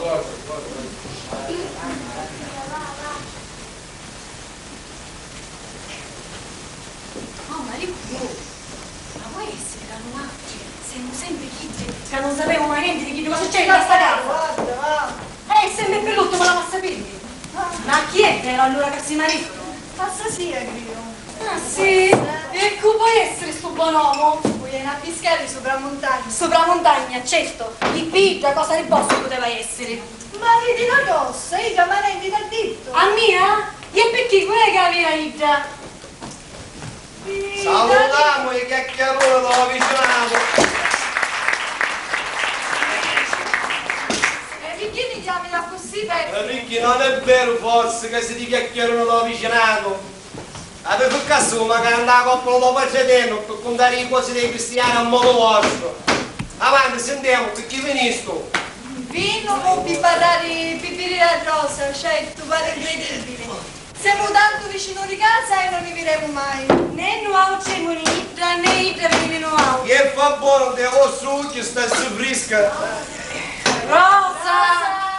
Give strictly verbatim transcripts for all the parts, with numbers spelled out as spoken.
Oh, Mariu, ma voi essiri ca nuatri semu sempri chiddi ca non sapemu mai nenti di chiddu ca succedi nta sta casa? Guarda, va. Eh, sempri pi l'ultimu l'hamu a sapiri. Ma chi è veru allura ca si maritunu? Fantasia, cridu. Ah, sì? E cu pò essiri stu bon omu? Cu ieni a piscari supra a muntagna. Supra a muntagna, certu. Pi idda cosa di boscu puteva essiri. Ma ridi na cosa, idda ma nenti t'ha dittu. A mia? E picchì, cu è ca avia idda? Salutamu i chiacchiaruni dâ vicinatu. E picchì mi chiami accussì, Peppi? E picchì non è veru forsi ca siti chiacchiaruni dâ vicinatu? Aviti casu macari nta a coppula dô Patreternu pi cuntari i cosi dei cristiani a modu vostru. Avanti, sintemu, picchì vinistu? Vinumu pi parrari, pi vidiri a Rosa, certu, pari incredibili. Semu tantu vicinu di casa e non ni videmu mai. Né nuautri emu ni idda, né idda veni di nuautri. E fa bonu, nta i vostri ucchi stassi frisca. Rosa!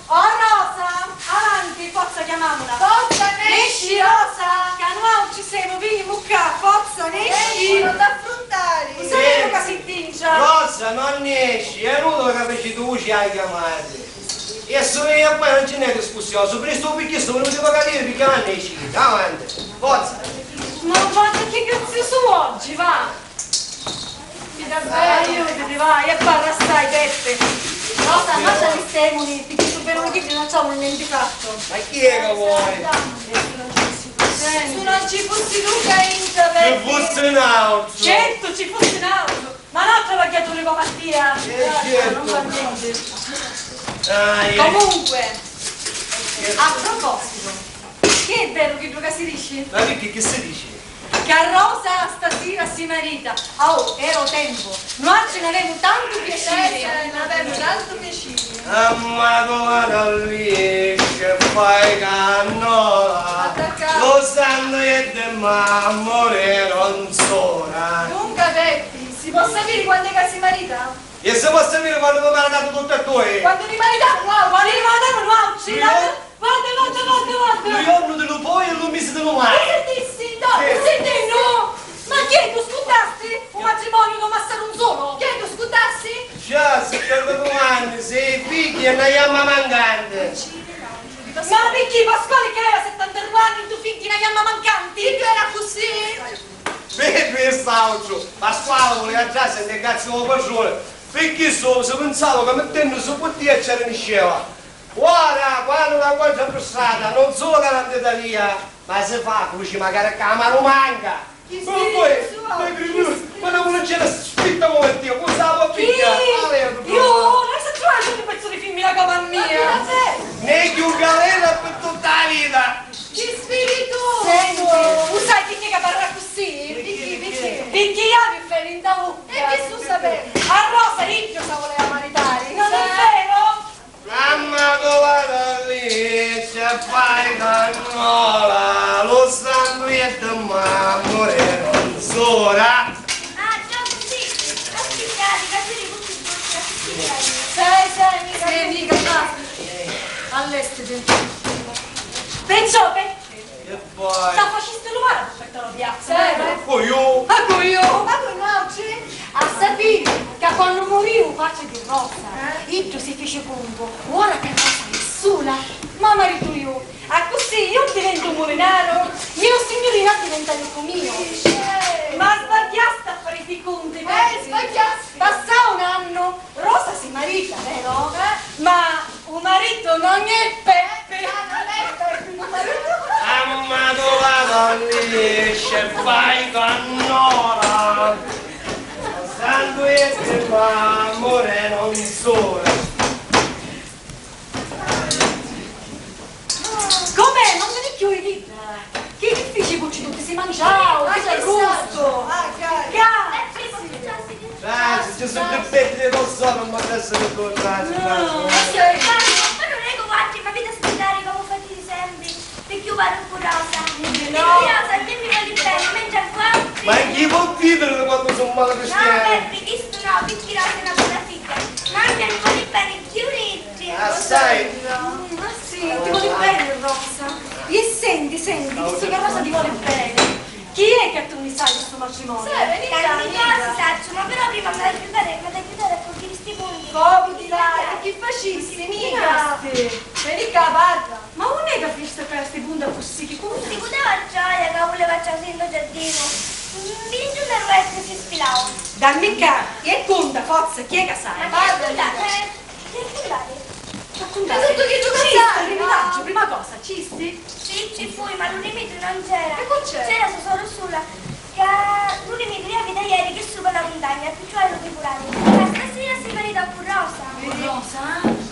Oh Rosa, avanti, forza, chiamamula. Forza, nesci, Rosa! Ca nuautri semu, vinimu ccà, forza, nesci! Nesci, non t'affruntari! Lu sapivu ca si dintra! Rosa, non nesci, è inutili ca faciti vuci a chiamati. E su e poi non ci n'è discussione, su pristu picchì su venuti pagati picchì non nesci, avanti, forza! Ma guarda che graziosu oggi, va! Aiutiti, vai, e parra assai, Peppi. Rosa, ma ci avvistemu, picchì su veru chiddi non ci avunu nenti fattu. Ma chi è ca vuoi? Su non ci fussi tu ca intra, Peppi. Ci fussi n'autru. Certu, ci fussi n'autru. Ma n'autru travagghiaturi comu a tia. Eh, certu. Non fa nenti. Ah, eh. Comunque, a proposito, chi è veru chiddu ca si dici? Ma picchì, chi si dici? Ca Rosa stasira si marita. Oh, era u tempu. Nuatri n'avemu tantu piaciri. Eh, sì, n'avemu tantu piaciri. Ammaduata liscia e fai cannola, lu santu ieddu e mammu rinunzora. Dunca, Peppi, si pò sapiri quannu è ca si marita? E si pò sapiri quannu vi maritati tutti e dui? Quannu vi maritamu nuautri? Quannu vi maritamu nuautri? Lu Guarda, guarda, guarda, guarda! Lu jornu di lu poi e lu misi di lu mari. Lu sintisti? No, lu sintisti? Ma chi è, tu scurdasti? Un matrimoniu d'un massaru un sulu? Chi è, tu scurdasti? Già, settantadui anni, sei figghi e na jamma mancanti. Ma picchì, Pasquali, chi avia settantadui anni, dui figghi, na jamma mancanti? Iddu era accussì? Vedi, quist'autru, Pasquali vuleva già sentiri grazia dû patruni, picchì su, si pinsava ca mittennusi cu tia ci arrinisceva. Ora, quannu la guarda pi strada, non sulu ca non ti talia, ma si fa cruci macari ccà a manu manca. Chi spiritu suau! Ma poi, ma cridu, ma non c'era spitta come Dio, cosa la può pigghiari? Chi? Io? Non si trova un pezzo di femmina come a mia! Megghiu galera pi tutta la vita! Chi spiritu! Senti, u sai picchì ca parra accussì? Picchì, picchì? Picchì io vi fai l'inda vucca! E chi stu sapeva? A Rosa iddu sa vuleva maritari, non è vero? Ammaduata liscia e fai cannola, lu santu ieddu e mammu rinunzora. Ah, già così, aspittati, ca si ricucci tutti, aspittati. Sai, sai, mica, sì, mica, basta. Allestiti. Perciò, per Che vuoi? Sta facisti lu mara pi purtari a piazza, vero? Cu iu? Ma cu iu? Ma cu nuatri? A sapiri ca quannu murìu u patri di Rosa, iddu si fici cuntu, ora ca Rosa è sula, ma maritu iu. Accussì iu diventu un mulinaru, iu signurinu addiventa nicu miu. Ma sbagghiasti a fari sti cunti, eh, sbagghiasti. Passau un annu, Rosa si marita, vero? Eh? Ma u maritu non è Peppi! Eh, non è Peppi, u maritu! Ammaduata liscia e fai cannola, santu ieddu e mammu rinunzora. Com'è? Non veni cchiù, Edith? Chi, chi fici cu tutti? Si manciau, chi c'è arrustu? Ah, cari. Ca- Trasi, ci su pi petti di persona, ma adesso che tu trasi, trasi. Ma non è che vuoi, ma vedi a spiegare come fate sempre, perché io parlo con Rosa. No. Perché Rosa, che mi vuole bene, mentre qua. Ma chi vuol dire quando sono male cristiano? No, perché questo no, perché Rosa è una bella figlia. Ma anche mi vuole bene, chi unito. Voli beni. Chi è ca tu mi sai di stu matrimoniu? Sì, veni ccà, tanti cosi sacciu, ma però prima m'hai d'aiutari, m'hai d'aiutari a cugghieri sti punti. Comu ti l'hai? E chi facisti? Minasti? Veni ccà, parra. Ma unn'è ca fisti a caiari sti punti accussì? Chi cu... Si puteva a gioia ca vuleva trasiri nto giardinu. Vidi giunta ru vecchiu si sfilava. Dammi ccà, e cunta, forza, chi è ca sai? Ma chi è stu... Parra, Lidia. Chi è stu... Ca tuttu chi tu sai? Ci sta ru rimidiu, prima cosa, ci sti? Sì, ci fui, ma lu rimidiu non c'era. E cu c'era? C'era so soru sula, ca lu rimidiu l'avia vistu ieri chi supra la muntagna, picciò è lu tribunali. Ma stasira si marita cu Rosa. Cu Rosa?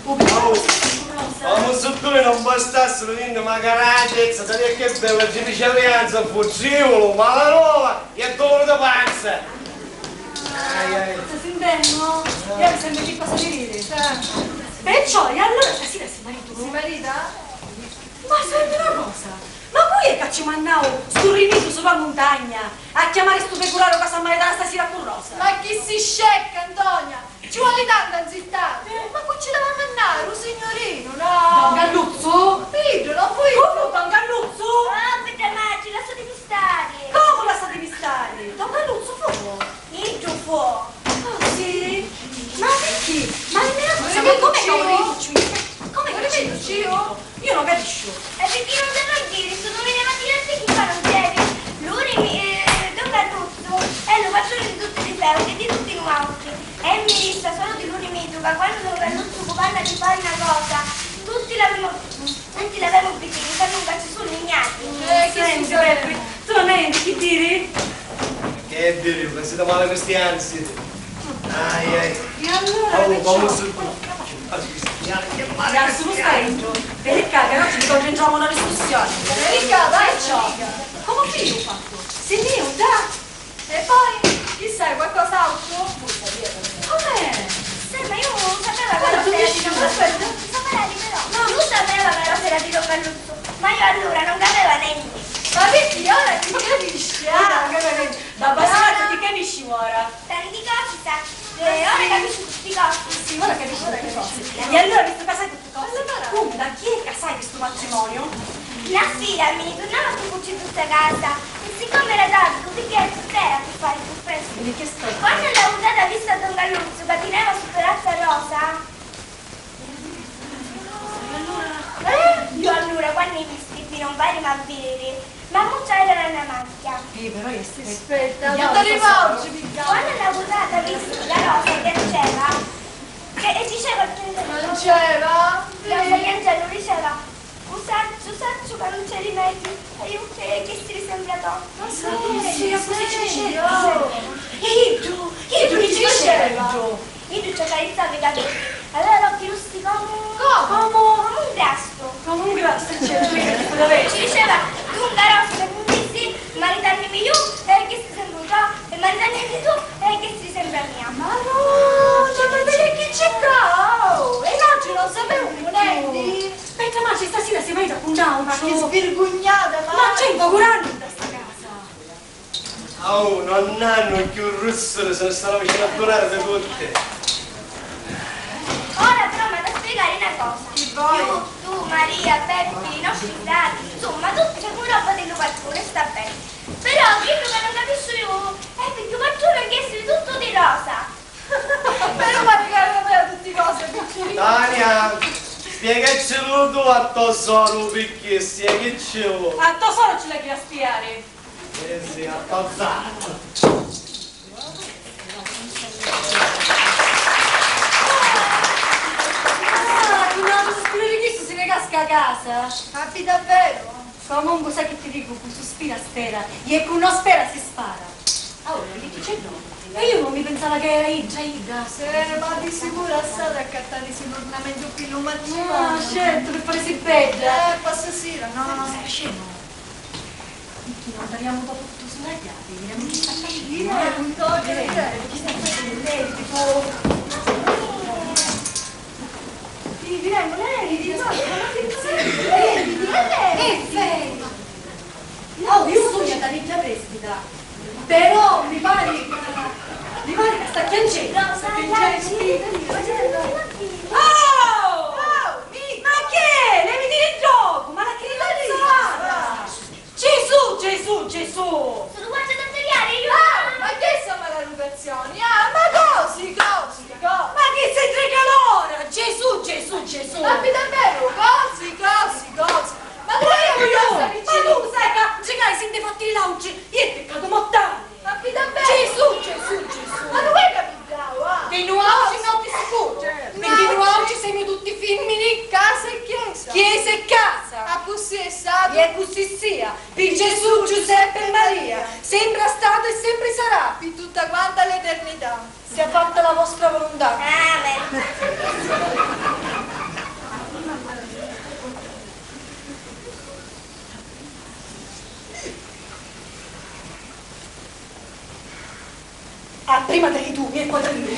Cu Rosa? Cu Rosa? Ma musutturi non bastassero niente, ma caratezza, sapia che bella artificialianza, fu trivulu, malanova e duru di panza. Ai, ai. Sta sintennu? Ieri sempri chi cosa di riri. Perciò, e allura stasira si marita? Si marita? Ma senti na cosa, ma cu è ca ci mannau stu rimidiu supra muntagna a chiamari stu pecuraru ca s'ha maritari stasira cu Rosa? Ma chi si scecca, Antonia! Ci voli tantu a nzittari? Ma cu ci l'avia mannari, u signurinu, no? Don Galluzzu? Iddu, non fu iddu? Comu don Galluzzu? Ah, bedda matri, lassatimi stari. Comu lassatimi stari? Don Galluzzu fu? Iddu fu. Ah, sì? Ma picchì? Ma dimmi na cosa, ma comu è ca u rimidiu ci... Comu è ca ci... Io non capisco. E picchì non te l'haiu a diri, stu tu mi l'hai a diri a ti chi fa non devi. Lu rimi-, eh, don Galluzzu è lu patruni di tutti li feudi e di tutti nuautri. E mi resta solo di lu rimidiu ca quannu don Galluzzu cu parra di fari na cosa, tutti l'avemu, tutti l'avemu obbidiri, ca nunca ci sunnu ignati. Eh, chi... Senti, Peppi, tu non hai niente che dire? Che diri, ma siete male cristiani, siete. Ai, ai. E allora, oh, perciò, ma non so... Lassu lu stari iddu. Veni ccà, ca no ci concentriamo na discussioni. Veni ccà, vai, ciò. Comu fiu fattu? Si niu, dà. E poi, chi sai qualcos'autru? Com'è? Sì, ma io non sapevo che... Ora tu dici, aspetta. Sapeva di però. No. Lu sapeva che era sera di don Galluzzu, ma io allura non capeva niente. Ma picchì ora ti capisci, ah? Ora non capeva niente. Da bastardo ti capisci ora. Tanti cosi sa. Eh, ora capisci tutti cosi. Sì, ora capisci tutti cosi. E allora, visto che sai tutti cosi, allora, cunta, chi è ca sai di stu matrimoniu? Na sira mi ni turnava stu cuccidduzzu a casa e siccome era tardi, u pigghiai a tutera pi fari cchiù prestu. Quannu l'haiu data vista a don Galluzzu ca tineva sutta razza Rosa, eh? Io allura, quannu i visti, pi non fari ma viriri, m'ammucciai la nanna macchia. Ih, però è... Aspetta, aspetta, no, ti rivolgi, picca. Quannu l'haiu data vista, la Rosa pianceva, che, e diceva, pianceva, Rosa piancennu diceva, u sacciu, u sacciu ca non c'è rimediu, e io che, che si sembra troppo. Ma sì, sì, così ci diceva. E iddu, iddu chi ci diceva? Iddu ci accarezzava i capelli, aveva l'occhi russi comu... Comu? Comu un grastu. Comu un grastu, certu, iddu ci diceva, dunca Rosa, se vulissi maritannimi iu, e che si sembra troppo, e maritannimi tu, e che si sembra mia. Ma no, ma chi c'è ccà? E noi non sapevamo niente. Aspetta, ma stasira si marita cu n'autru. Ma che svirgugnata, ma... Ma c'è ancora nudda sta casa. Au, non hannu cchiù russuri, se ne stannu vicinu a dunari di tutti. Ora però m'ha da spiegari na cosa. Chi voi? Iu, tu, Maria, Peppi, li nostri frati, insumma, tutti semu roba di lu patruni, sta beni. Però chiddu ca non capisciu iu è picchì u patruni ha chiestu di tuttu di Rosa. Però pari ca era vera tutti cosi, picciriddu. Tania, spiegaccillu tu a to soru picchì, spiegaccillu. A to soru ci l'haiu a spiegari. Eh sì, a to soru. Ah, cu n'autru suspiru di chistu si ne casca a casa. Capita veru? Comunque, sai chi ti dicu? Cu suspira spera, e cu no spera si spara. Ah, ora chi c'è no? E io non mi pensava che era idda, idda. Sì, ma di sicuru assai accattati si l'ornamento qui lo matrimonio. Ah, certo, per fare si bedda. Eh, passa sera, no? Sai cosa facciamo? Chi non parliamo dopo tutto sulla chiave, vediamo chi sta facendo. Sì, un po', che vedete, chi sta facendo? Vedi, tipo... Sì, direi, non è, vedi, no, non è che... Eh, vedi. Oh, io sugnu a Davidda Presbita, però mi pari, mi pari ca sta chiancennu, sta chiancennu. Oh! Ma che? Leviti di ddocu, ma la criminalità! Gesù, Gesù! è statu. E accussì sia, pi Gesù, Giuseppe e Maria, sempri ha statu e sempri sarà, pi tutta quanta l'eternità. Sia fatta la vostra volontà. Amen. Ah, prima dai dui e poi dai due.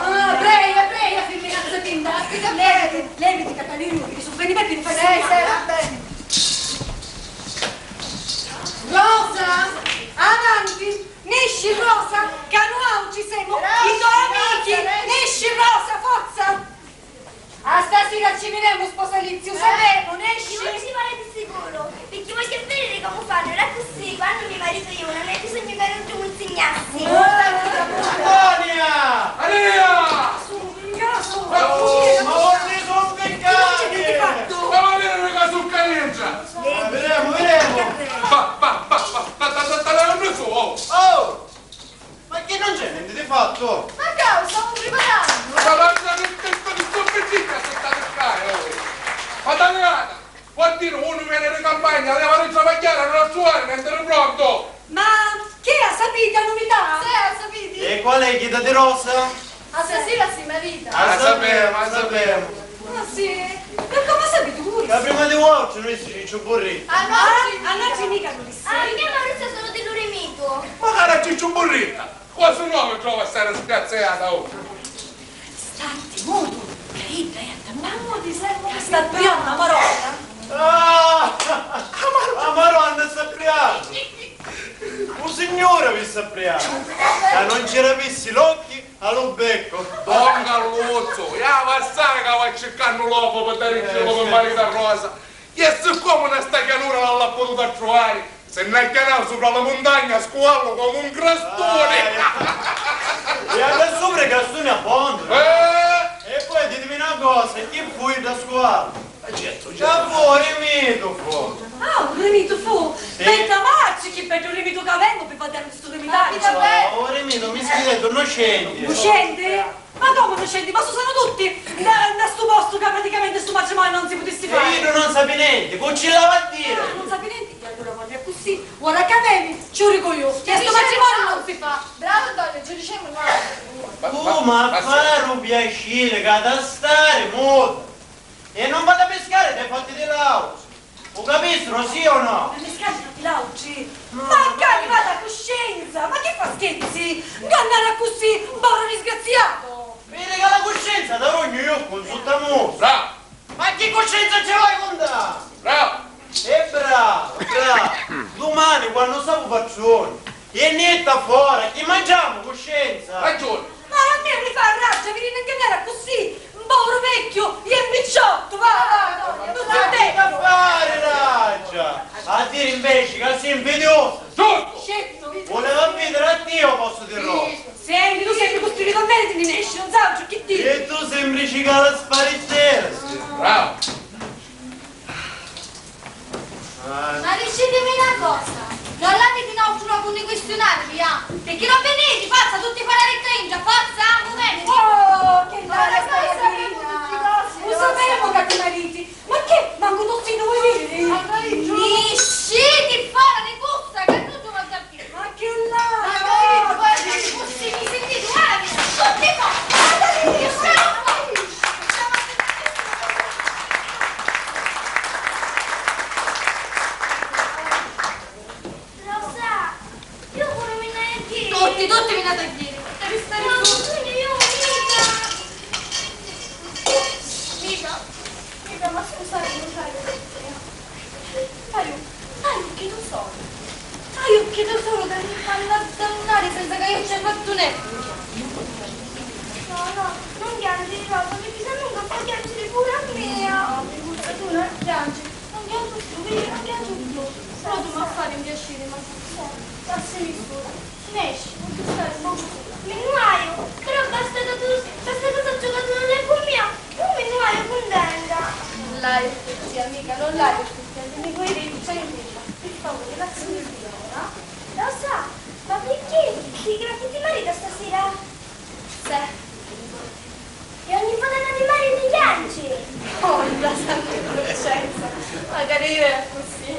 Ah, preia, preia, fimminazza tinta. Leviti, leviti, Catalinu, che su veni per fare. Sì, sì, va bene. Rosa, avanti, nesci, Rosa, ca nuauci semu i to amichi, nesci, Rosa, forza! A stasira ci vinemu, sposalizzi, u sapemu, nesci! Iu ci vaiu di sicuru, picchì vogghiu a vidiri comu fannu, era accussì, quannu mi maritu iu, non hai bisognu ca non ti munzignassi. Antonia! Maria! Su, su, ma unni su piccati? Ma va a vidiri ca su cca dintra! Videmu, videmu! Va, va, va, va, va, va, va, va, unni su, oh! Oh! Ma chi non c'è nenti di fattu? Ma cau, stamu priparannu! Ma guarda che testa di sto pizzicca se sta di fare, oh! Ma Taliana, vuol dire unu viene di campagna, leva di travagliare, non a trovare niente di pronto! Ma chi è, a sapiti a nuvità? Sì, a sapiti! E qual è, chidda di Rosa? A stasira si marita! A sapemu, a sapemu! Ah, sì? E comu a sapiti puru? Ca prima di vuautri noi si cicciuburri. A noi, a noi mica lu dissi. Ah, a mia Maurizia sulu di lu rimitu. Macari a cicciuburrita! Quasi un omu trova a stari scazzaiata, oh! Statti mutu, ca idda è a tabbana. Mutu, semu ca sta priannu a Maronna. Ah! A Maronna sta priannu! U Signuri vi sta priannu! Ca non ci rapissi l'occhi a lu beccu! Don Carluzzu, ia passari ca va circannu l'omu pi dari in giru pi maritu a Rosa! E siccomu nta sta chianura non l'ha pututu attruvari, si nn'acchianau supra la muntagna a scuvallu comu un crastuni! Ah, e anca supra i crastuni abbondanu! Eh! E poi ditimi na cosa, chi fu iddu a scuvallu? Ma certu, certu. Ca fu, u rimitu fu! Ah, un rimitu fu? Sì. Bedda marci, chi beddu rimitu ca vengu pi vaddari stu rimitacciu! Ma u rimitu, mischineddu, nnucenti! Nnucenti? Ma comu nnucenti? Ma su sanu tutti nta, nta stu postu ca praticamenti stu matrimoniu non si putissi fari! E iddu non sapi nenti, cu ci l'ava a diri? Ah, non sapi nenti? E allura quannu è accussì, ora ca veni, ci u dicu iu, ca stu matrimoniu non si fa! Bravu Antonio, ci u dicemu noi! Comu a fari u piaciri ca t'ha stari muta e non v'ha da miscari dê fatti di l'àutri! U capissiru, sì o no? Ma mi scarica di l'àutri? Ma c'ha arrivata a cuscenza! Ma chi fa, scherzi? Ngannari accussì un povero disgraziato! Viri ca la cuscenza ta rugnu iu cu un suttamusu! Bravo! Ma chi cuscenza ci vai cuntà? Bravo! E bravo, bravo! Dumani, quannu sapu patruni, e netta fora, chi manciamu, cuscenza? Ragiuni! Ma a mia mi fa raggia vidiri ngannari accussì un povuru vecchiu e un picciottu, va, va, va, non si deve. Ma chi fa fari raggia? A diri inveci ca si invidiosa. Giustu! Scettu! Vuleva vidiri a tia u postu di Rosa. Senti, tu sempri cu sti ritornelli ti nni nesci, non sai ciò chi diri. E tu sempri cicala sparittera, sì. Bravo! Ma dicitimi na cosa, non l'aviti n'autru locu unni quistiunarivi, ah? Picchì non viniti, forza, tutti fora di ccà intra, forza, ah, muvetevi! Oh, che bella sta gallina! Lu sapemu ca ti mariti, ma che, mancu tossinu vuoi vidiri? Nisciti fora di cussa, ca tuttu va Ma chi là! Ma voi, voi, cusì mi sentite? Guarda, tutti qua! Guarda lì, io sono qua! Rosa, io pure mi ne ghiri! Tutti, tutti mi ne ghiri! Devi stare zitto! No, io mica! Mica! Mica, ma scusa, non sai. Aiu, aiu, chi tu solu? Aiu, chi tu solu ca mi fannu addannari senza ca iu ci haiu fattu nenti. No, no, non chianciri, Rosa, picchì sennò mi fa chianciri puru a mia. No, figurati, tu non chianciri, non chiancu chiù, vidi, non chiancu chiù. Però tu m'ha fari un piaciri, ma... Lassimi sula. Nesci, vogghiu stari un pocu sula. Mi nni vaiu, però basta ca tu, basta ca sacciu ca tu non l'hai cu mia, iu mi nni vaiu cuntenta. Non l'haiu pi tia, amica, non l'haiu pi tia, ti dicu iu, tranquilla, pi favuri, lassimi sula ora. Rosa! Ma picchì? Ti grapi di marito stasira? Sì. E ogni vota ca ti mariti chianci? Oh, la Santa Innocenza, magari iu è accussì.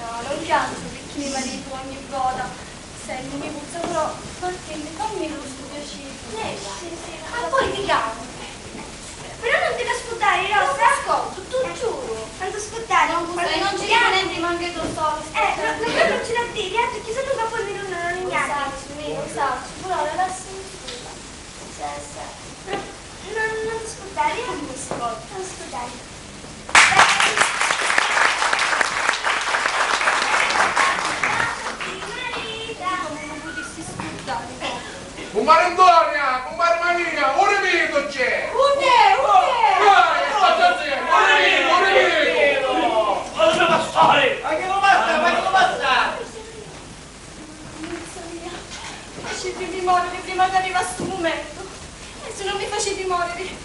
No, non chiantu picchì mi maritu ogni vota. Senti, mi puzza, però, Martì, fammi stu piaciri. Nesci, sì, ma poi ti chiamu. Però non ti da scurdari, Rosa. Non ascoltu, tu giuru. Non ti scurdari. Non, non ci dico niente, manco tu solo. Eh, no, no, non ci da diri, eh, perché se no poi mi non, non è niente. Lo saccio, mi lo saccio, però la lascio in scuola. Sì, sì. No, non, non ti scurdari, eh. Non mi scordo. Non scurdari. Cumpari Antonia, cumpari Maria, un rimitu c'è! Unn'è? Unn'è? Vai, sta zia, un rimitu, un rimitu! Ma dove va a stare? Ma che lo basta, ma che lo basta? Ammazza mia, facitimi moriri prima ca arriva stu mumentu. E si non mi faciti moriri,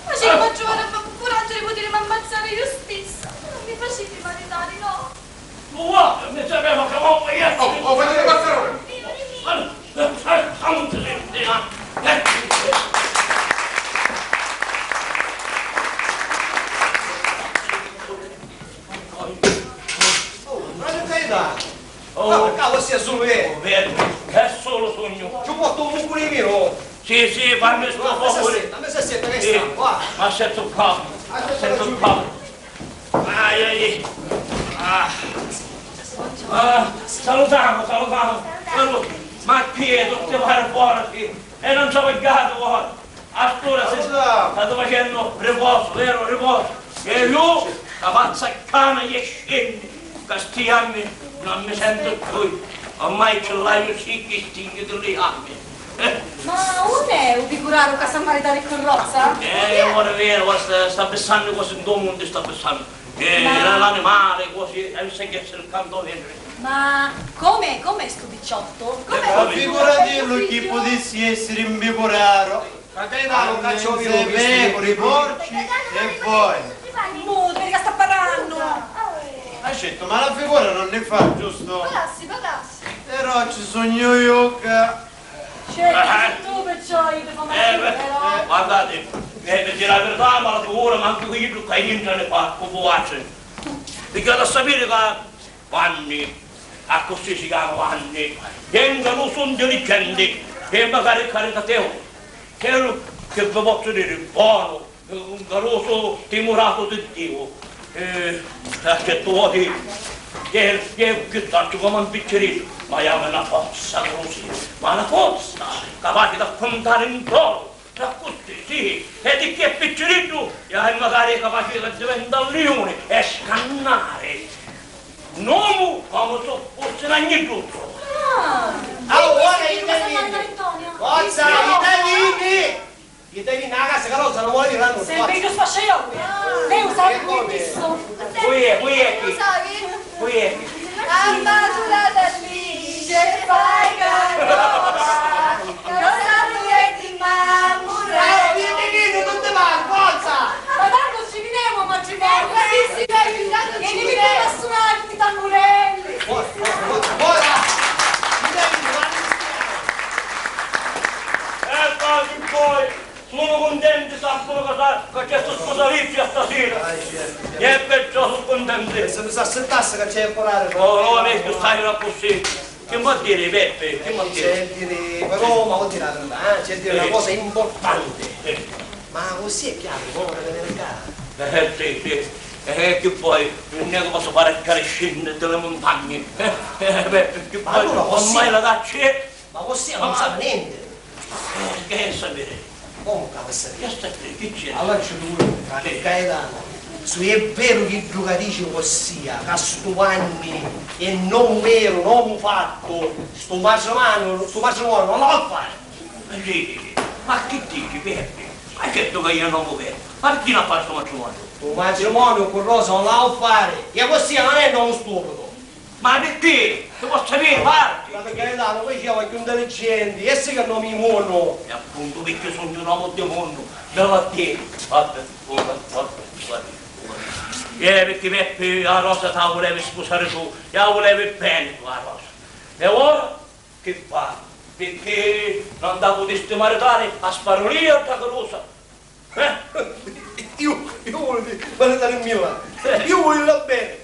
facitimi trovare il coraggio di potermi ammazzare io stessa. Non mi faciti maritari, no? Ma guarda, mi sapeva che non voglio. Oh, oh, facete passare ora. Allora, eh, eh, non ti senti, eh? Oh, ma che hai dato? Oh. Ma perché si è solo, eh? Oh, vedi, è solo sogno. Ci porto un buco di vino. Sì, sì, fammi sto favore. Ma se sente, ma se sente che sta qua. Ma sento qua, sento qua. Ai, ai, ai. Ah. Ah, salutiamo, salutiamo. Saluta. Ma chi è? Tutti pare buono, sì. E non so che gatto vuole. Allora, si state facendo riposo, vero? Riposo. E io, la pazza e cane, gli scendi. Ca sti anni non mi sento più. Ormai ce l'haiu sì chi stinchi di li anni. Eh. Ma unn'è u picuraru ca s'ha maritari cu Rosa? Eh, amore vero, sta, sta pissannu cosi in do munnu, sta pissannu. Eh, l'animali, cosi, e sai che cercando venere. Ma come, come stu picciottu? Come? Ma figuratillu chi putissi essiri un picuraru. Ma Gaetano, caccia via pecori, porci e voi. Mutri, ca sta parrannu! Accetto, ma la figura non ne fa, giusto? Patassi, patassi. Però ci sognu io ca. Certo, tu perciò io ti fa male, però. Guardate, eh, per dire la verità, ma la figura manco io più che entra ne fa, con buace. Perché da sapere che Vanni, accussì si chiama Vanni, è un carusu intelligenti e magari caritativu. Chiddu chi vi pozzu diri, bonu, un carusu timuratu di Diu. E, e certi voti, e, e chi sacciu comu un picciriddu, ma havi na forza, carusi, ma na forza capaci d'accuntari in toru. Accussì, sì, e di chi è picciriddu, e hai magari capaci ca diventa liuni e scannari n'omu comu si fussi n'agniddu. Ah, ora i tavini! Forza, i tavini! I tavini, a casa, ca Rosa non vuole dire nulla. Sempre più sfasciaiola. Lei lo sa che mi fisso. Poi è, poi è chi? Poi è chi? Ammaturata dice, fai carosa, cosa vuoi di mamma? Dai, vieni, vieni, non ti va, forza! Ma tanto ci vediamo al matrimonio. Sì, sì, dai, intanto ci vediamo. E li mettiamo a suonare tutti i tamburelli. Forza, forza, forza, forza! Vieni, vieni, vieni. E poi, poi. Sunu cuntenti, sapunu ca, ca c'è stu spusalizziu stasira. E perciò su cuntenti. E si mi s'assittassa ca c'è a curari. Oh, no, megghiu stari accussì. Chi vuol dire, Peppi? Chi vuol dire? C'è a diri, però, ma vuol dire la verità, eh? C'è a diri una cosa importante. Sì. Ma così è chiaro, no? Ora vene ccà. Eh, sì, sì. Eh, chi vuoi? Nun è ca posso fari cariscinni di li muntagni. Eh, eh, Peppi, chi vuoi? Ma allora, ormai la dacci. Ma vossia non sapi nenti. Eh, che sapere? Comu ca sapere? Che sapere? Chi c'è? Allora ci vuole, frate Gaetano, su è veru chiddu ca dici vossia, ca stu Vanni è n'omu veru, n'omu fattu, stu matrimoniu, stu matrimoniu non l'ha a fari. Ma sì, ma chi dici, Peppi? Ma certu ca io non mu veru. Ma perché non fa stu matrimoniu? Stu matrimoniu cu Rosa non l'ha a fari, e vossia non è n'omu stupidu. Ma picchì? Ti pozzu sapiri, parti! Ma pi carità, lu faceva cchiù ntelligenti, e sì ca non mi munnu! E appuntu, picchì sugnu un omu di munnu, mi va beni! Vabbè, vabbè, vabbè, vabbè. Eh, picchì Peppi, a Rosa ti a vulevi spusari tu, e a vulevi beni tu, a Rosa. E ora chi fa? Picchì non ta putisti maritari a Sparulìa o a Carusa? Eh? Iu, iu vuliu maritarimmi la. Iu vuliu la beni.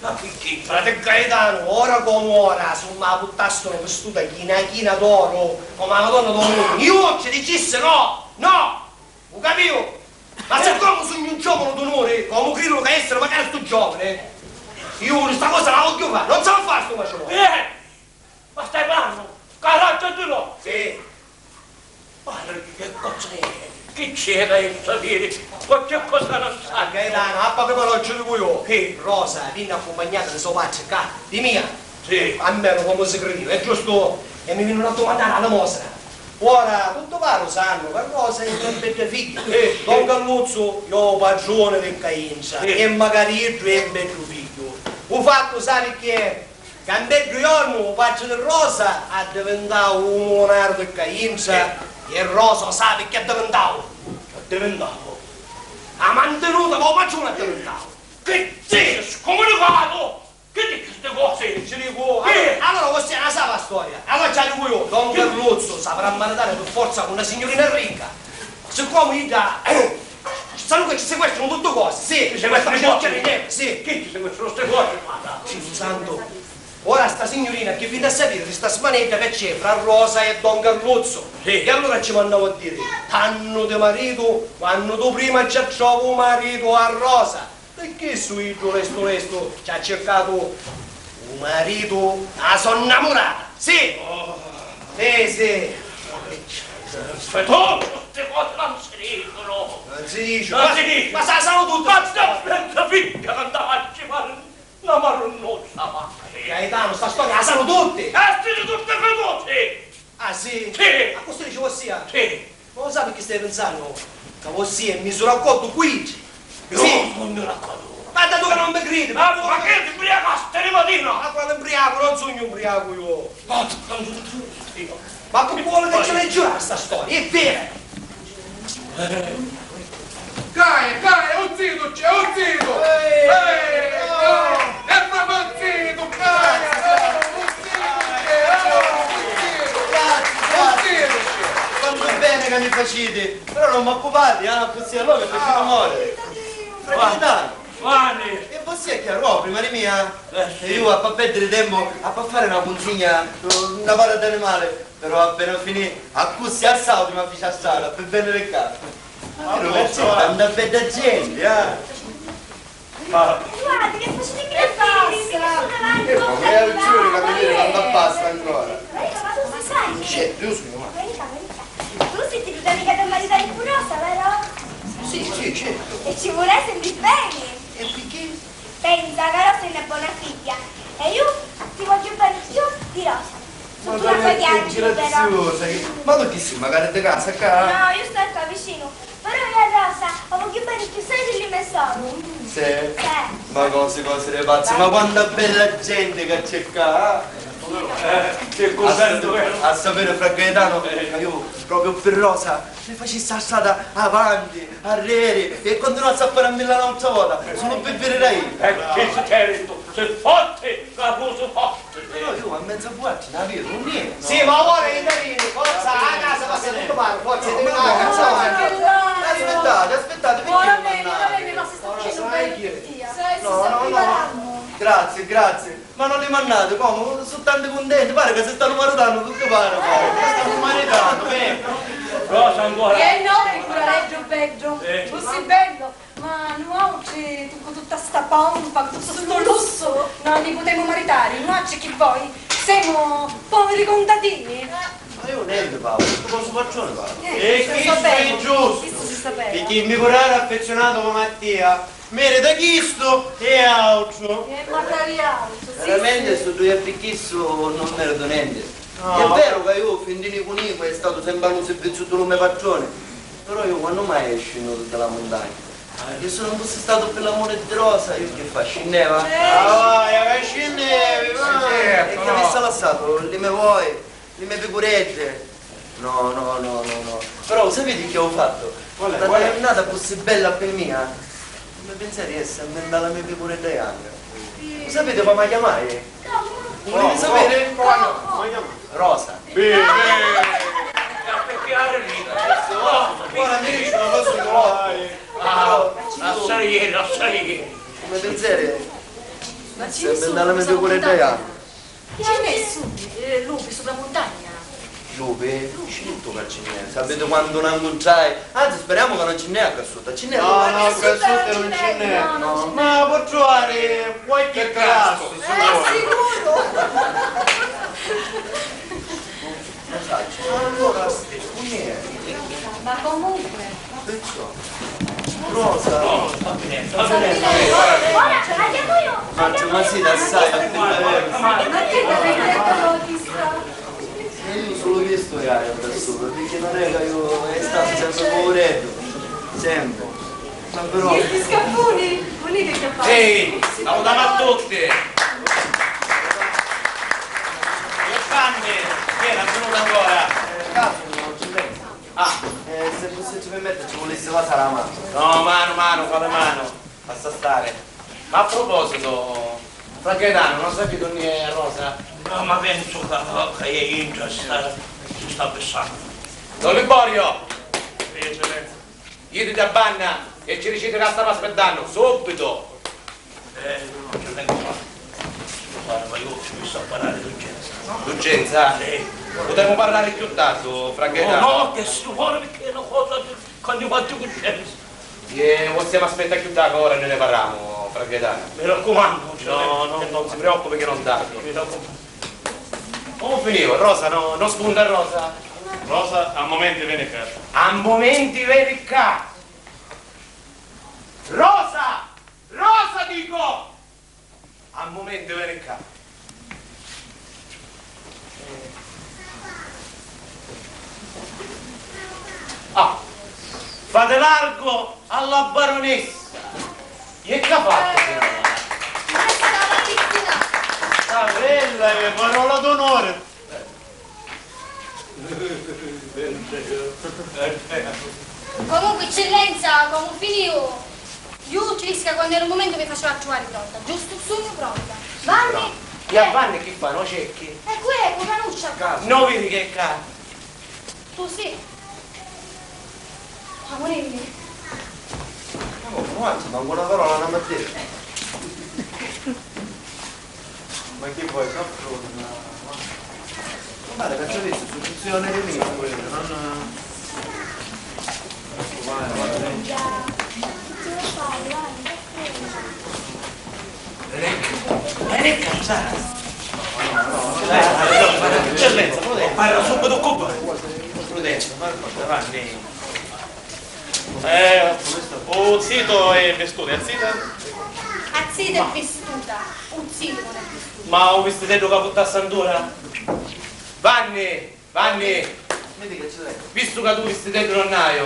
Ma picchì? Frati Gaetanu, ora comu ora, si mi la purtastunu vistuta china china d'oru, comu a Madonna dû Munnu, iu ci dicissi no, no! U capiu? Ma siccomu sugnu un giovanu d'unuri, comu cridu ca essiri macari stu giovani, iu sta cosa la vogghiu fari, non sa fari stu matrimoniu. Eh! Ma stai parrannu? Ca razza di no? Sì. Guarda chi cosa è, chi c'era in sapiri, qualche cosa non sa. Gaetano, appa che però ci dicu io. Sì. Rosa vinni accumpagnata di so patri ca, di mia. Sì. Almeno comu si cridiu, è giustu? E mi vinnu a dumannari a limosina. Ora, tutti pari u sannu ca Rosa è una bedda figghia. Sì, sì. Don Carluzzu, io u patruni di cca intra, sì, e macari iddu è un beddu figghiu. U fattu, sapi chi è? Ca un beddu jornu u patri di Rosa addivintau u munari di cca intra, eh, e Rosa u sapi chi addivintau? Chi addivintau? A mantinuta pô patruni addivintau. Chi dici, scumunicatu? Chi dici sti cosi? Ci dicu, eh, allora, allora, così la sapi a storia. Allora ci la dicu io, Don Carluzzu s'avrà a maritari pi forza cu na signurina ricca. Siccomu idda, sannu ca ci sequestranu tutti cosi, sì, ci sequestranu i cosi? Sì. Chi ci sequestranu sti cosi, guarda? Gesù santu. Ora sta signurina chi vinni a sapiri di sta smanedda ca c'è fra Rosa e Don Carluzzu. Sì. E allura ci mannau a diri, tannu di maritu, quannu tu prima ci attrovi u maritu a Rosa. Pi chissu iddu lestu lestu ci ha circatu u maritu a so nnamurata. Sì! Oh. Sì, sì. Aspetta, tutti cosi non si dicunu. Non si dici. Non si dici. Ma sa, sannu tutti. Ma sta figghia non t'ha fattu fari na marunnusa, ma. Gaetano, sta storia la sannu tutti. E si tutti veduti. Ah, sì? Sì. Accussì dici vossia? Sì. Ma u sapi chi staiu pinsannu? Ca vossia è misu d'accordu cu iddi. Sì. Io non mi racconto. Ma tantu ca non mi cridi, ma, ma che ti imbriacasti di matina? Ma quale imbriacu? Non sugnu imbriacu io. Ma, ma chi vuole che ci la giura sta storia? È vera! Eh. Caia, Caia, u zitu c'è, u zitu! Ehi, Caia, è proprio u zitu, Caia, oh, u zitu c'è, oh, u zitu, u zitu c'è. Quantu beni ca mi faciti, però non m'occupati, ah, accussì allora mi faciti mori. Fratelli, e vossia chi arrò prima di mia? Eh, sì. E io appa perdiri tempu, appa fari na cunsigna, na para d'animali. Però appena finì, accussi assauti mi fici a strada pi vènniri ccà. Ma però, tanta bedda genti, eh! Ma guarda, che faciti, che passa? E poi mi ha giuri ca mi viri quantu passa ancora. Marita, ma tu si sai? Certu, io sugnu mattu. Marita, Marita, tu si ti devi mica maritari cu Rosa, vero? Sì, sì, certu. E ci vuressi beni. E picchì? Pensa ca Rosa è na bona figghia e iu ti vogghiu beni cchiù di Rosa. Su tu la fai chianciri, però. Ma tu chi si, macari di casa ccà? No, iu sto ccà vicinu. Però iu a Rosa la vogghiu beni cchiù assai di li me soru. Sì? Sì. Ma cosi, cosi di pazzi, ma quanta bella genti ca c'è ccà, eh? Eh, che cuntentu, vero? A sapiri, fra Gaetano, ca iu propriu pi Rosa mi facissi a strada avanti, arreri, e continuassi a fari a milla n'autra vota, sulu pi viri Raina. E chi si cridi tu? Si forti, capusu forti. Però iu a menza vuatri na vidu, nienti. Sì, ma ora i tarini, forza, a casa passa tuttu pari, forza, i tarini a casa avanti. Aspitati, aspitati, picchì mi mannati? No, no, no. Grazie, grazie. Ma non li mannati, comu? Su tanti cuntenti, pari ca si stanu maritannu tutti pari, pari. Si stanu maritannu, veri? Rosa ancora. Eh no, figurareddu beddu. Eh. Così bello. Ma nuautri, cu tutta sta pompa, cu tuttu stu lussu, non ni putemu maritari. Nuautri chi voi? Semu poveri contadini. Ma iu nenti, Paolo, stu cosu patroni, Paolo. Eh, e chistu è giustu. Chistu si sapeva. Picchì mi purari affezionatu comu a tia. Merita chistu e autru. E macari autru, sì, sì. Veramenti stu dui e pi chissu non meritu nenti. No. È veru ca iu, fintini cu nicu, è statu sempri a lu sirviziu di lu me patruni, però iu quannu mai è scinnutu di la muntagna? Chi si non fussi statu pi l'amuri di Rosa, iu chi fa, scinneva? Ah, vai, ca scinnevi, va! E chi avissi lassatu li me voi? Li me picureddi? No, no, no, no, no. Però u sapiti chi haiu fattu? Qual è? Qual è? Na jurnata così bella pi mia, u me pinzeri è sempri nta la me picuredda janca. U sapiti comu a chiamai? Comu? Vuliti sapiri? Rosa. Bene. Ora mi dici una cosa di colore. Ah, lasciali ieri, lasciali ieri. Come pensieri? Sempre andare a mezzo con le Diana. Ci n'è su, eh, lupi supra muntagna? Lupi? Certu ca ci n'è. Sapete quantu n'ancuntrai? Anzi, speriamo che non ci n'è a Cassuta. Ci n'è? No, no, a Cassuta non ci n'è. No, no. Ma può trovare qualche caso, sicuro. Sicuro. Lo saccio. Allora, Stefania. Ma comunque. Perciò. Rosa. Ora, andiamo io. Ma tu, ma sì, dai, sai, ma che bello. Ma che bello. E io solo questo che hai da solo, perché non è che io è stato sempre poveretto, sempre. Ma però. Sti scarpuni, vuliti acchiappari? Ehi, salutami a tutti! E Vanni, chi è, non è venuto ancora? Eh, caso, non ci penso. Ah. Eh, se, se ci permette, ci volesse vasare la mano. No, mano, mano, quale mano? Lascia stare. Ma a proposito, Fra Gaetano, non sapete unni è Rosa? No, ma pensu ca, ca è intra, si sta, si sta fissando. Don Liborio! Sì, eccellenza. Jiti dda banna e ci diciti ca stava aspittando, subito! Eh, no, ci vengo, ma, guarda, ma io ci penso a parlare d'urgenza. D'urgenza? Sì. Potremmo parlare più tardi, Fra Gaetano. No, no, che si vuole, perché è una cosa che, che ogni volta coscienza. E possiamo aspettare più tardi, ora ne, ne parliamo, Fra Gaetano. Mi raccomando, no, no, non si preoccupi che non tardo. Mi raccomando. Come finivo? Rosa, no, non spunta Rosa. Rosa, a momenti veni ccà. A momenti veni ccà. Rosa! Rosa, dico! A mumenti veni ccà. Ah, fate largo alla baronessa! E che ha fatto, signora? Sta bella, eh, parola d'onore! Comunque, eccellenza, comu finiu, iu ci dissi ca quannu era un mumentu mi faceva a truvari pronta, giustu? Sugnu pronta. Vanni? E a Vanni chi fa? No cecchi? Eccu, eccu, canuccia! No viri che è ccà? Tu sì. Amurimmi. Ma come, avanti, manco una parola non mi ha detto. Ma che vuoi, soffro? Ma guarda, cazzo, visto, su funzione di mio, non. Veni, veni, cazzo. Dai, dai, dai, dai, eccellenza, prudenza. Parla subito con voi. Prudenza, parla, parla, parla. Eh, u zitu è vistutu, e a zita? A zita è vistuta, u zitu non è vistutu. Ma u vistiteddu ca purtassi antura? Vanni, Vanni! Mi dica, eccellenza. Vistu ca tu vistiteddu non hai,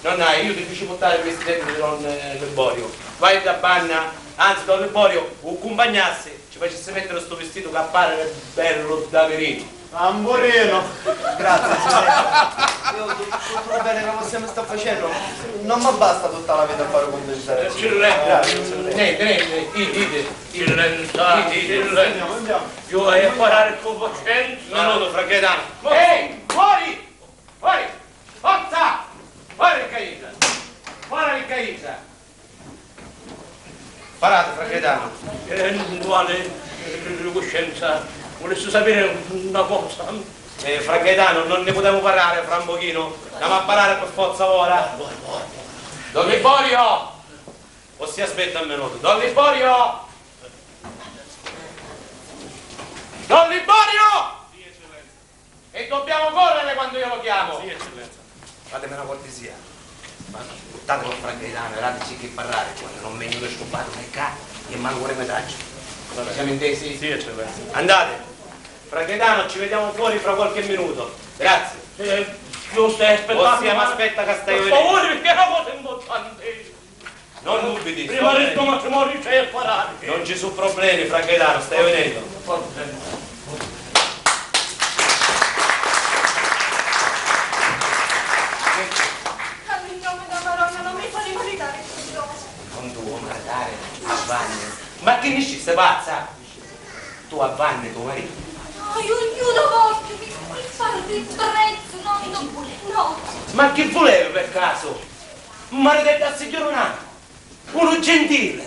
non hai, io ti fici purtari u vistiteddu di don, eh, Liborio. Vai dda banna, anzi, don Liborio, u cumpagnassi. Ci facissi mettiri stu vistitu ca pari bellu da mirinu. Amburinu! Grazie, signore. Io tu- tutto il bene che possiamo sta facendo, non mi basta tutta la vita a fare convincere. Grazie, signore. Niente, niente, dite, dite. Silenzio, silenzio. Andiamo, andiamo. Io voglio parlare con Vincenzo. No, no, no, Fra Gaetano. Ehi, fuori! Fuori! Forza! Fuori, Gaetano! Fuori, Gaetano! Parate, Fra Gaetano. Eh, quale, eh, coscienza? Volessi sapere una cosa. Eh, Fra Gaetano, non ne potemo parlare fra un pochino? Andiamo a parlare per forza ora. Don Liborio! O si aspetta un minuto. Don Liborio! Don Liborio! E dobbiamo correre quando io lo chiamo! Sì, eccellenza. Fatemi una cortesia. Ma purtatemi a Fra Gaetano e dateci che parlare, quando non vengo scopato mai ccà e manco ne mi traccio. Ci siamo intesi? Sì, eccellenza. Andate. Fra Gaetano, ci vediamo fuori fra qualche minuto. Grazie. Eh, io stai aspettando. Ossia, ma aspetta che stai vedendo. Per favore, perché è una cosa importante. Non dubiti, prima di sto matrimonio c'è affari. Non ci su problemi, Fra Gaetano, stai vedendo. Nel nome della Madonna, non mi fate maritare con Rosa. Non tu vuoi maritare a Vanni? Ma che ne sci, sei pazza? Tu avvanni to maritu. No, iu, iu no vogghiu, mi, mi fa ribrezzu, no, no, no. Ma chi vulevi, per casu? Un mariteddu assigghiurunatu? Unu gentili!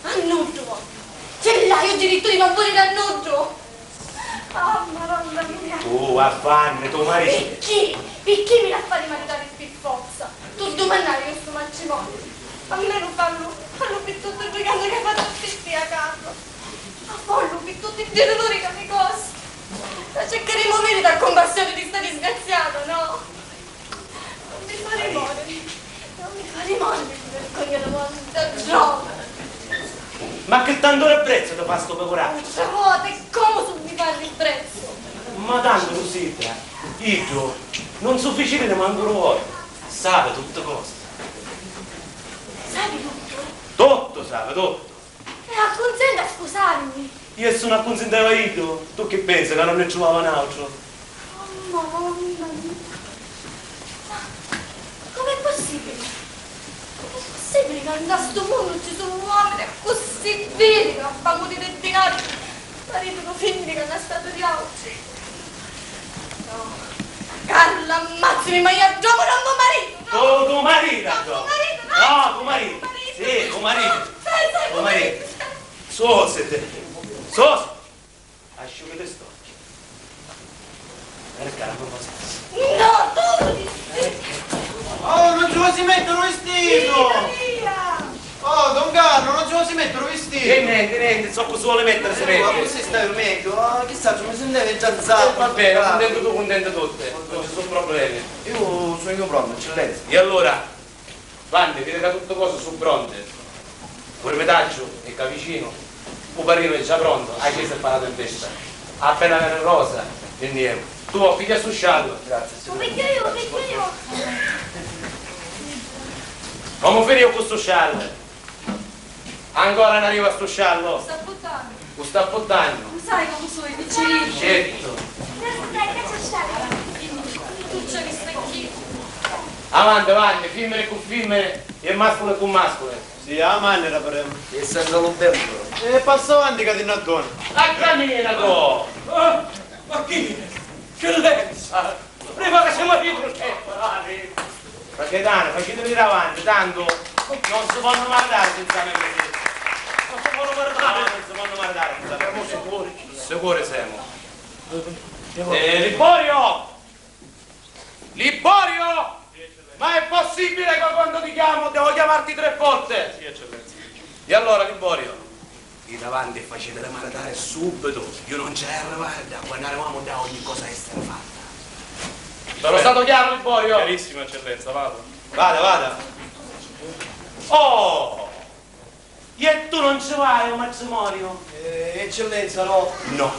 A nuddu vogghiu! Ci l'haiu u dirittu di non vuliri a nuddu! Ah, Madonna mia! Tu avvanni to maritu! Picchì? Picchì mi l'ha fari maritari pi forza? Tu dumannari iu stu matrimoniu? Almenu fallu, fallu pi tutti dui, ca nun haiu fattu pi tia, Carlo. Ma fallu pi tutti ddi duluri ca mi costa. Ca circarimu viri dâ cumparsioni di sta disgraziata, no? Non mi fari moriri, non mi fari moriri di vergogna davanti a Giova. Ma chi tantu ribrezzu ti fa stu picuracciu? Giova, e comu si mi fa ribrezzu? Ma tantu Lusidda, iddu non sufficirini mancu unu votu, sapi tutti cosi. Sapi tuttu? Tuttu sapi, tuttu. E accunsenti a spusarimi? Iu e sunu accunsintau a iddu, tu chi pensi ca non nni truvava n'autru? Oh, Madonna mia! Ma com'è possibili? Com'è possibili ca nta stu munnu ci sunnu uomini accussì vili ca a famu di dinari maritunu fimmini ca nta statu di autri? No. Carla, ammazzimi, ma iu addomu non mu maritu, no! Tu, tu maritu, no, addomu! Tu maritu, no! No, tu maritu! Sì, tu maritu! Sì, sì, tu maritu! Sositi! Sosi! Asciuchiti st'occhi! Veni ccà, la me cosa. No, tu! Oh, non ci vuoi mettere un vestito! Via, via! Oh, don Carlo, non ci vuoi mettere un vestito! E niente, niente, so cosa vuole mettere, se vede. Ma così stai meglio? Ah, chissà, mi sentevi già nzappa. Eh, va bene, contento tu, contento tutti. Non ci sono problemi. Io sono pronto, eccellenza. E allora? Vanni, vidi ca tutti cosi su pronti. U primitaggio è ccà vicinu. U parrinu è già prontu, a chiesa è parata in festa. Appena veni Rosa, nni jemu. Tu vo' pigghiari stu sciallu? Grazie, signore. U pigghiu iu, u pigghiu iu. Comu finiu cu stu sciallu? Ancora non arriva stu sciallu? Sta buttando. U sta puttannu? Lu sai comu soi, picciriddu. Certu. Tu ci hai visto chi? Avanti, avanti, fimmini cu fimmini e masculi cu masculi. Sì, a manera però. E senza lu tempu. E passa avanti ca ti n'addoni. A camina tu! Ah, ma chi? Chi lenza? Prima ca si maritu separati! Fra Gaetano, faciti viri avanti, tantu non si ponnu maritari senza me. Non si ponnu maritari. No, non si ponnu maritari senza me. Sicuri? Sicuri semu. Eh, Liborio! Liborio! Ma è possibile che quando ti chiamo devo chiamarti tre volte? Sì, eccellenza. E allora, Liborio? Iti avanti e facitili maritari subitu. Iu non ci haiu a arrivari ddà, quannu arrivamu ddà ogni cosa havi a essiri fatta. Sono stato chiaro, Liborio? Chiarissimo, eccellenza, vado. Vada, vada. Oh! E tu non ci vai a un matrimoniu? Eh, eccellenza, no. No.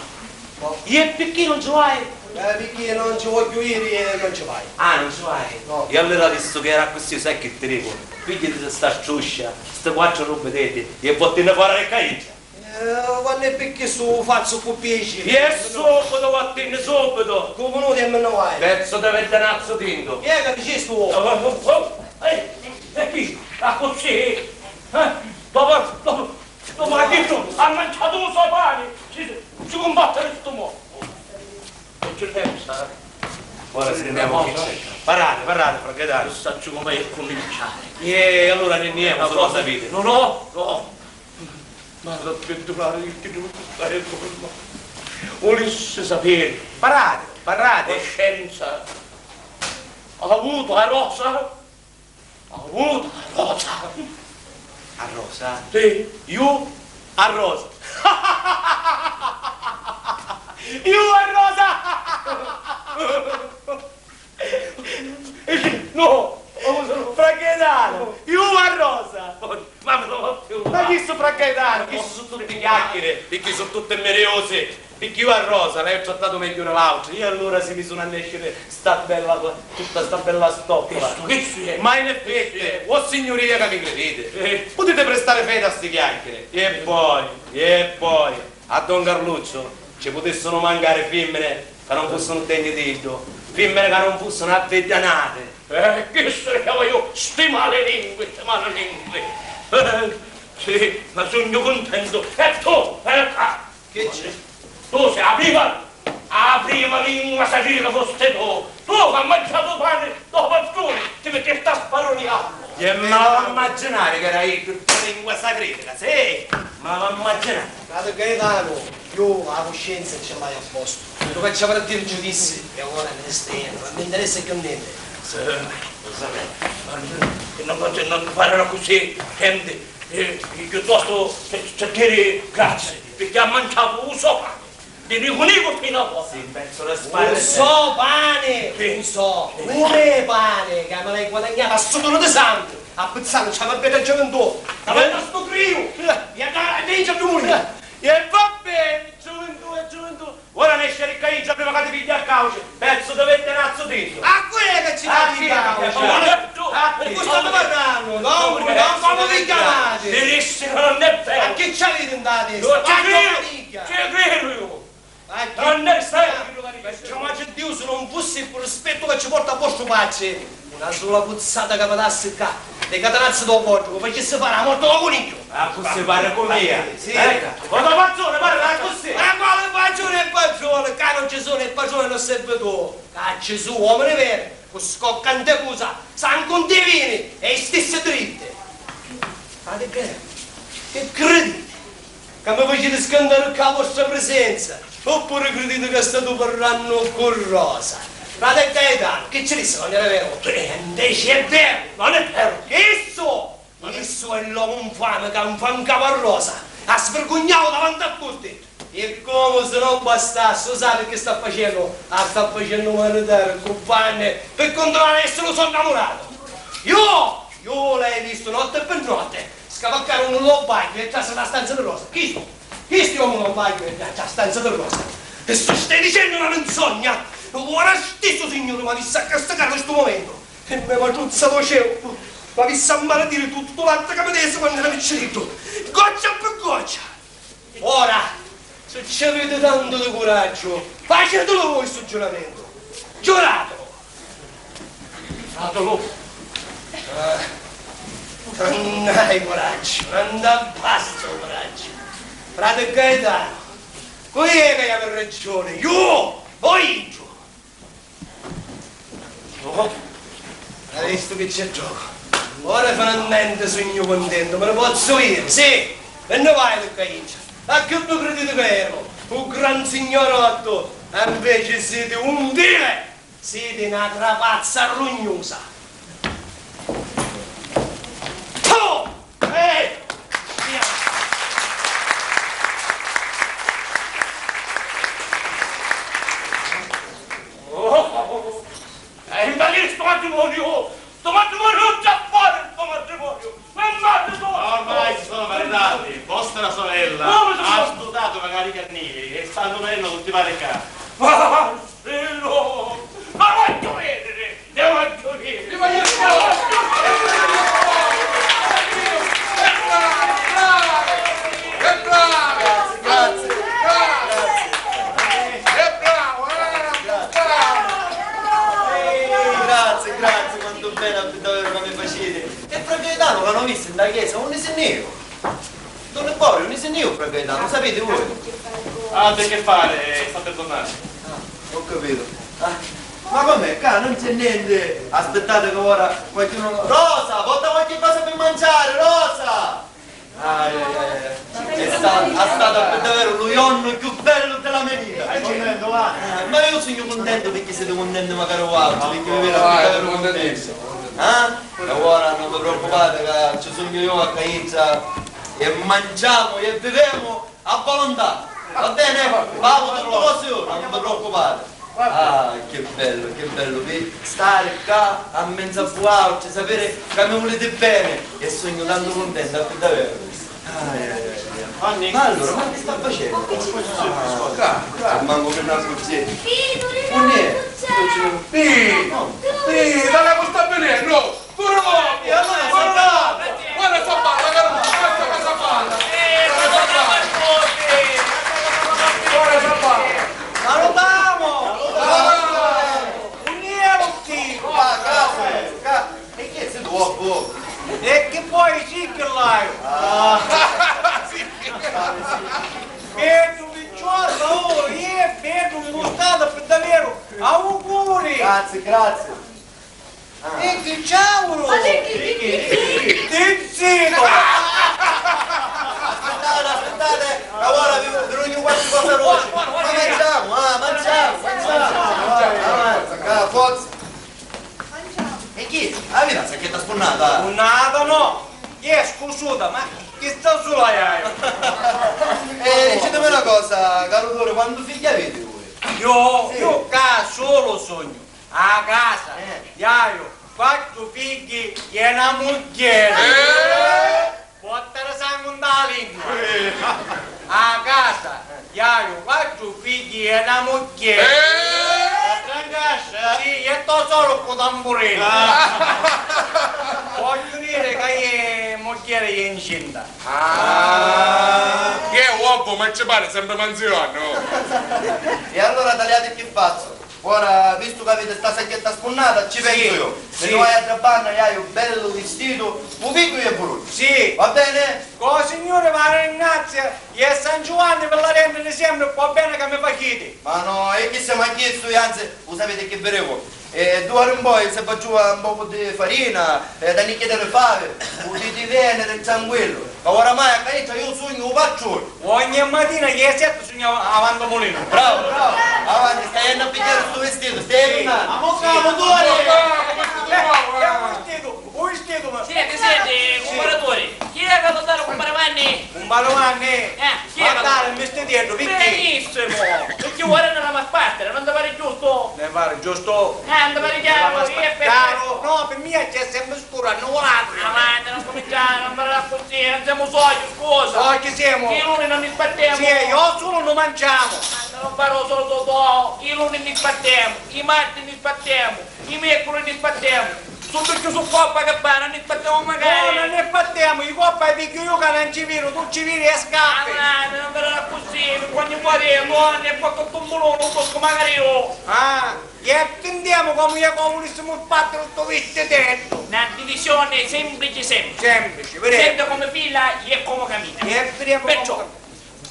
No. E picchì non ci vai? Eh, picchì non ci vogghiu iri e non ci vai. Ah, non ci vai? No. E allura, vistu chi era accussì, sai chi ti dicu? Pigghiati sta struscia, sti quattru rubiteddi e vottinni fora di ccà intra. Eh, quannu è picchì su fazzu cu piaciri. E subitu, vottinni subitu. Cu minuti e mi nni vai. Pezzu di viddinazzu tintu. Chi è ca dicisti? Oh, oh, oh, oh. Ehi, e chi? Accussì? Eh? Dopu, dopu, dopu ca chiddu ha manciatu lu so pani, si, si cumbatti di stu modu. E ci pensa, eh? Ora si ne andiamo. Parrati, parrati, fra Gaetano. Io sacciu comu è cuminciari. E allura nni jemu, se lo sapiti. No, no, no. Ma l'appettunari di chiddu ca è curma. Vulissi sapiri. Parrati, parrati. Coscenza. Ha avutu a Rosa? Avutu a Rosa? A Rosa? Sì. Iu a Rosa. Iu a Rosa! No! Fra Gaetano, iu a Rosa! Ma non lo più. Ma chi su, fra Gaetano? Chi su tutti chiacchiere? E chi su tutti miriosi? Picchì iu a Rosa l'haiu trattatu megghiu di l'autra, e allura si misunu a nesciri sta bella, tutta sta bella stoppola. Chistu, chistu è. Ma in effetti, chistu è. O signuria ca mi criditi, eh, putiti pristari fedi a sti chiacchieri. E poi, e poi, a don Carluccio ci putissunu mancari fimmini ca non fussunu degni d'iddu, fimmini ca non fussunu avviddanati. Eh, chistu è ca vogliu, sti malilingui, sti malilingui. Eh, sì, ma sugnu cuntentu. E tu, e Immaginari ca era iddu dda lingua sacrifica, sì, ma l'ha immaginari. Frati Gaetanu, iu a cuscenza ci l'haiu a postu. Chiddu ca ci avrà a diri ci dissi e ora mi ne stennu, non mi interessa chiù nenti. Sì, lo sapete, non, non, non parla così, senti, eh, piuttosto ci, ci diri grazie, perché ha mangiato un so pane. Di nicu nicu fino a ora. Sì, penso di sparare. U so pani! Sì. U so, u me pani, ca mi l'haiu guadagnatu a suduri di sangu! A Pizzanu ci havi a bedda giuventù! Davanti a stu criu! Eh. E a, a, a, a, a, e va beni, giuventù e giuventù! Ora nesci di ccà intra prima ca ti pigghia a cauci! Pezzu di vettinazzu tisu! A cu è ca ci la pigghia a cauci? A cu stati parrannu? D'omu, d'omu, comu vi chiamati? Ti dissi ca non è veru! A chi ci aviti nta testa? Quantu manicchia! Ci cridu iu! Ma chi... Non è serio! Perciò, ma c'è Diu, si non fussi pi rispettu ca ci porta a vostru patri, una sula puzzata ca vi dassi ccà, li catanazzi dô poddu, vi facissi fari a morti dô cunigghiu! Accussì parri cu mia? Sì. Ecco, o dô patruni parri accussì! Ma quali patruni e patruni? Ccà non ci sunnu e patruni e no servitori, ccà ci su omini veri, cu scocca nte cusa, sangu nte vini e i stissi dritti! Ma chi crediti? Chi crediti? Ca mi faciti scantari ccà a vostra prisenza, oppuru criditi ca statu parrannu cu Rosa? Frati Gaetanu, chi ci dissi, non era veru? Eh, inveci è veru, non è veru! Issu! Issu è l'omu nfami ca nfà ncapu a Rosa, a svirgugnau davanti a tutti! E comu si non bastassi, u sapi chi sta facennu? A sta facennu maritari cu Vanni pi cuntinuari a essiri u so nnamuratu! Iu! Iu l'haiu vistu notti pi notti scavaccari un lobagghiu e trasi nta stanza di Rosa. Chistu, chistu è un lobagghiu e trasi nta stanza di Rosa. E si stai dicennu una minzogna, ora stissu Signuri m'avissi a castigari di stu mumentu e me matruzza dô celu m'avissi a maladiri tuttu l'atti ca mi desi quannu era picciriddu, goccia pi goccia. Ora, si ci aviti tantu di curaggiu, facitulu voi stu giuramentu. Giuratulu! Giuratulu! Ah, non hai curaggiu, non t'abbasta curaggiu. Frati Gaetanu, cu è ca havi ragiuni, iu o iddu? Oh, hai vistu chi c'è giocu? Ora finalmenti sugnu cuntentu, mi ni pozzu iri, sì, mi ni vaiu di ccà intra. Ma chi vi criditi ca eru? U gran signorottu, e inveci siti un vile, siti na trapazza rugnusa. Puh! Eh! Oh! E invece stu matrimoniu, stu matrimoniu non c'è fare stu matrimoniu! Non vale tu! Ormai si sono maritati, vostra sorella ha sputato magari i cannili e stanno venendo tutti pari ccà. Marcello! Ma voglio vedere! Devo anche io! Viva gli sport! E bravo, bravo! E bravo! Grazie, grazie, grazie. E bravo, eh! Grazie. Bravo! Ehi, grazie, grazie, quantu beni pi daveru ca mi faciti. E fra Gaetanu ca l'haiu vistu nta chiesa, unni si nni iu? Don Liborio, unni si nni iu fra Gaetanu, u sapiti voi? Ah, c'è che fare, sta per tornare. Ah, ho capito. Ah, ma com'è? Ccà non c'è niente. Aspettate che ora qualcuno... Rosa, porta qualche cosa per mangiare, Rosa! Ai, ai, ai, ai. È sta-, è stato per davvero lu jornu chiù bellu della mia vita. Eh, ma io sugnu cuntento perché siti cuntenti macari vuatri, perché mi veru davvero cuntenti. Eh? E ora non vi preoccupate che ci sugnu io a caizza e mangiamo e beviamo a volontà, va bene? Pagu tuttu cosi ora, non vi preoccupate. Ah, che bello, che bello, vi stari ccà a menzu a vuautri, sapere ca mi vuliti bene e sugnu tantu cuntenta, pi daveru. Ai, ai, ai, ai. Ma allora, ma chi sta facennu? Ccà, ccà. Mancu che n'accurziti. Unni è? Pi, pi, dalla costa venennu! Puru! E allora salutati! Ora s'abballa, caro! Ora s'abballa! Ora s'abballa! Salutamo! Salutamo! Unni è lu zittu? Qua, qua, qua. E chi è zittu? E chi poi sì che l'haiu? Ah. Sì. Peddu Picciotta, oh, iè, Peddu, un gustato per davvero. Auguri! Grazie, grazie. Ah. E chi ciaulu! Ma chi, chi, chi, chi? Ti zittu! Aspittate, aspittate, ca ora vi, vi dugnu qualchi cosa doci. Ma manciamu, ah, manciamu, manciamu. Avanti, ca, forza. E chi? Aviti a sacchetta spunnata? Spunnata no! Chi è scusuta, ma chi sta sula iaiu? Eh, dicitemi una cosa, caru Turi, quantu figghi aviti voi? Io? Sì. Io ca sulu sugnu. A casa, eh, iaiu, quattru figghi e na mugghieri. Eh? Pottara sangu nta la lingua. Eh. A casa, iaiu, quattru figghi e na mugghieri. Eh? Quattru in casa? Sì, e to soru cu tamburinu. Ah. Vogghiu diri ca e mugghieri è incinta. Ah. Iè, ovvu, ma ci pari sempri manzioni. E allura taliati chi fazzu? Ora, vistu ca aviti sta sacchetta spunnata, ci pensu iu. Mi nni vaiu a dda banna, iaiu un bellu vistitu, u vicu e vurugghiu. Sì. Va beni? Co Signuri va ringraziu e San Giuvanni vi la rennini sempri ppo beni ca mi faciti. Ma no, e chi semu a chistu, e anzi, u sapiti chi vi dicu? E d'ora in poi, si v'agghiuva un pocu di farina, e tannicchia di favi, putiti veniri tranquillu. Ca oramai a Canitrà iu sugnu u patruni. Ogni matina iè setti sugnu avanti mulinu. Bravu, bravu. Avanti, stai jennu a pigghiari stu vistitu, stai rinnannu. Ammuccamu, Turi! Eh, eh, u vistitu, u vistitu, ma... Senti, senti, cumpari Turi, chi è ca l'ha datu cumpari Vanni? Cumpari Vanni? Eh, chi è ca l'ha datu? M'ha datu un vistiteddu, picchì? Benissimu! Picchì ora nni l'hamu a spartiri, non ti pari giustu? Mi pari giustu. Eh, non ti pari chiaru? Chi è per... Chiaru? No, pi mia c'è sempri scuru, annuvulatu. Avanti, non cuminciari, non parrari accussì, non semu soci, scusa. Soci semu. I luni non nni spartemu. Sì, e iò sulu non manciamu. Ma non parru sulu tu, tu. I luni nni spartemu, i marti nni spartemu, i mierculi nni spartemu. Su picchì su coppa ca va, non nni spartemu macari. No, non nni spartemu, i coppa i pigghiu iu ca non ci viru, tu ci viri e scarpi. Avanti, non parrari accussì, pi quannu voti, mo, nni portu un tumbulunu, un cuscu macari iu. Ah. E tintemu comu iè ca vulissimu spartiri stu vistiteddu. Na divisioni semplici semplici. Semplici, viri? Senti comu fila e comu camina. E videmu comu camina. Perciò,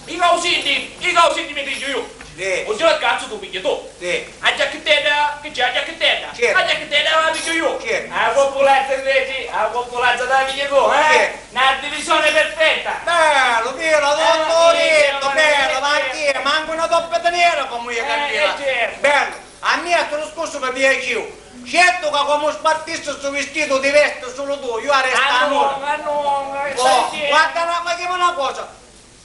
i causiddi, i causiddi mi pigghiu iu. Sì. U scarzu tu pigghi tu. Sì. A giacchittedda, chi c'è a giacchittedda? Certu. A giacchittedda la pigghiu iu. Certu. A cuppulazza inveci, a cuppulazza ti la pigghi tu, eh? Certu. Na divisioni perfetta. Bellu, viri, tu, eh, tu, sì, bellu, ma chi, mancu na toppa di nera comu iè ca... Eh, certu. Bellu. A mia stu discursu mi piaciu. Certu ca comu spartissi stu vistitu ti vesti sulu tu, iu arrestu a nura. Ma no, ma no, ma... Oh, guarda, na, fachemu na cosa.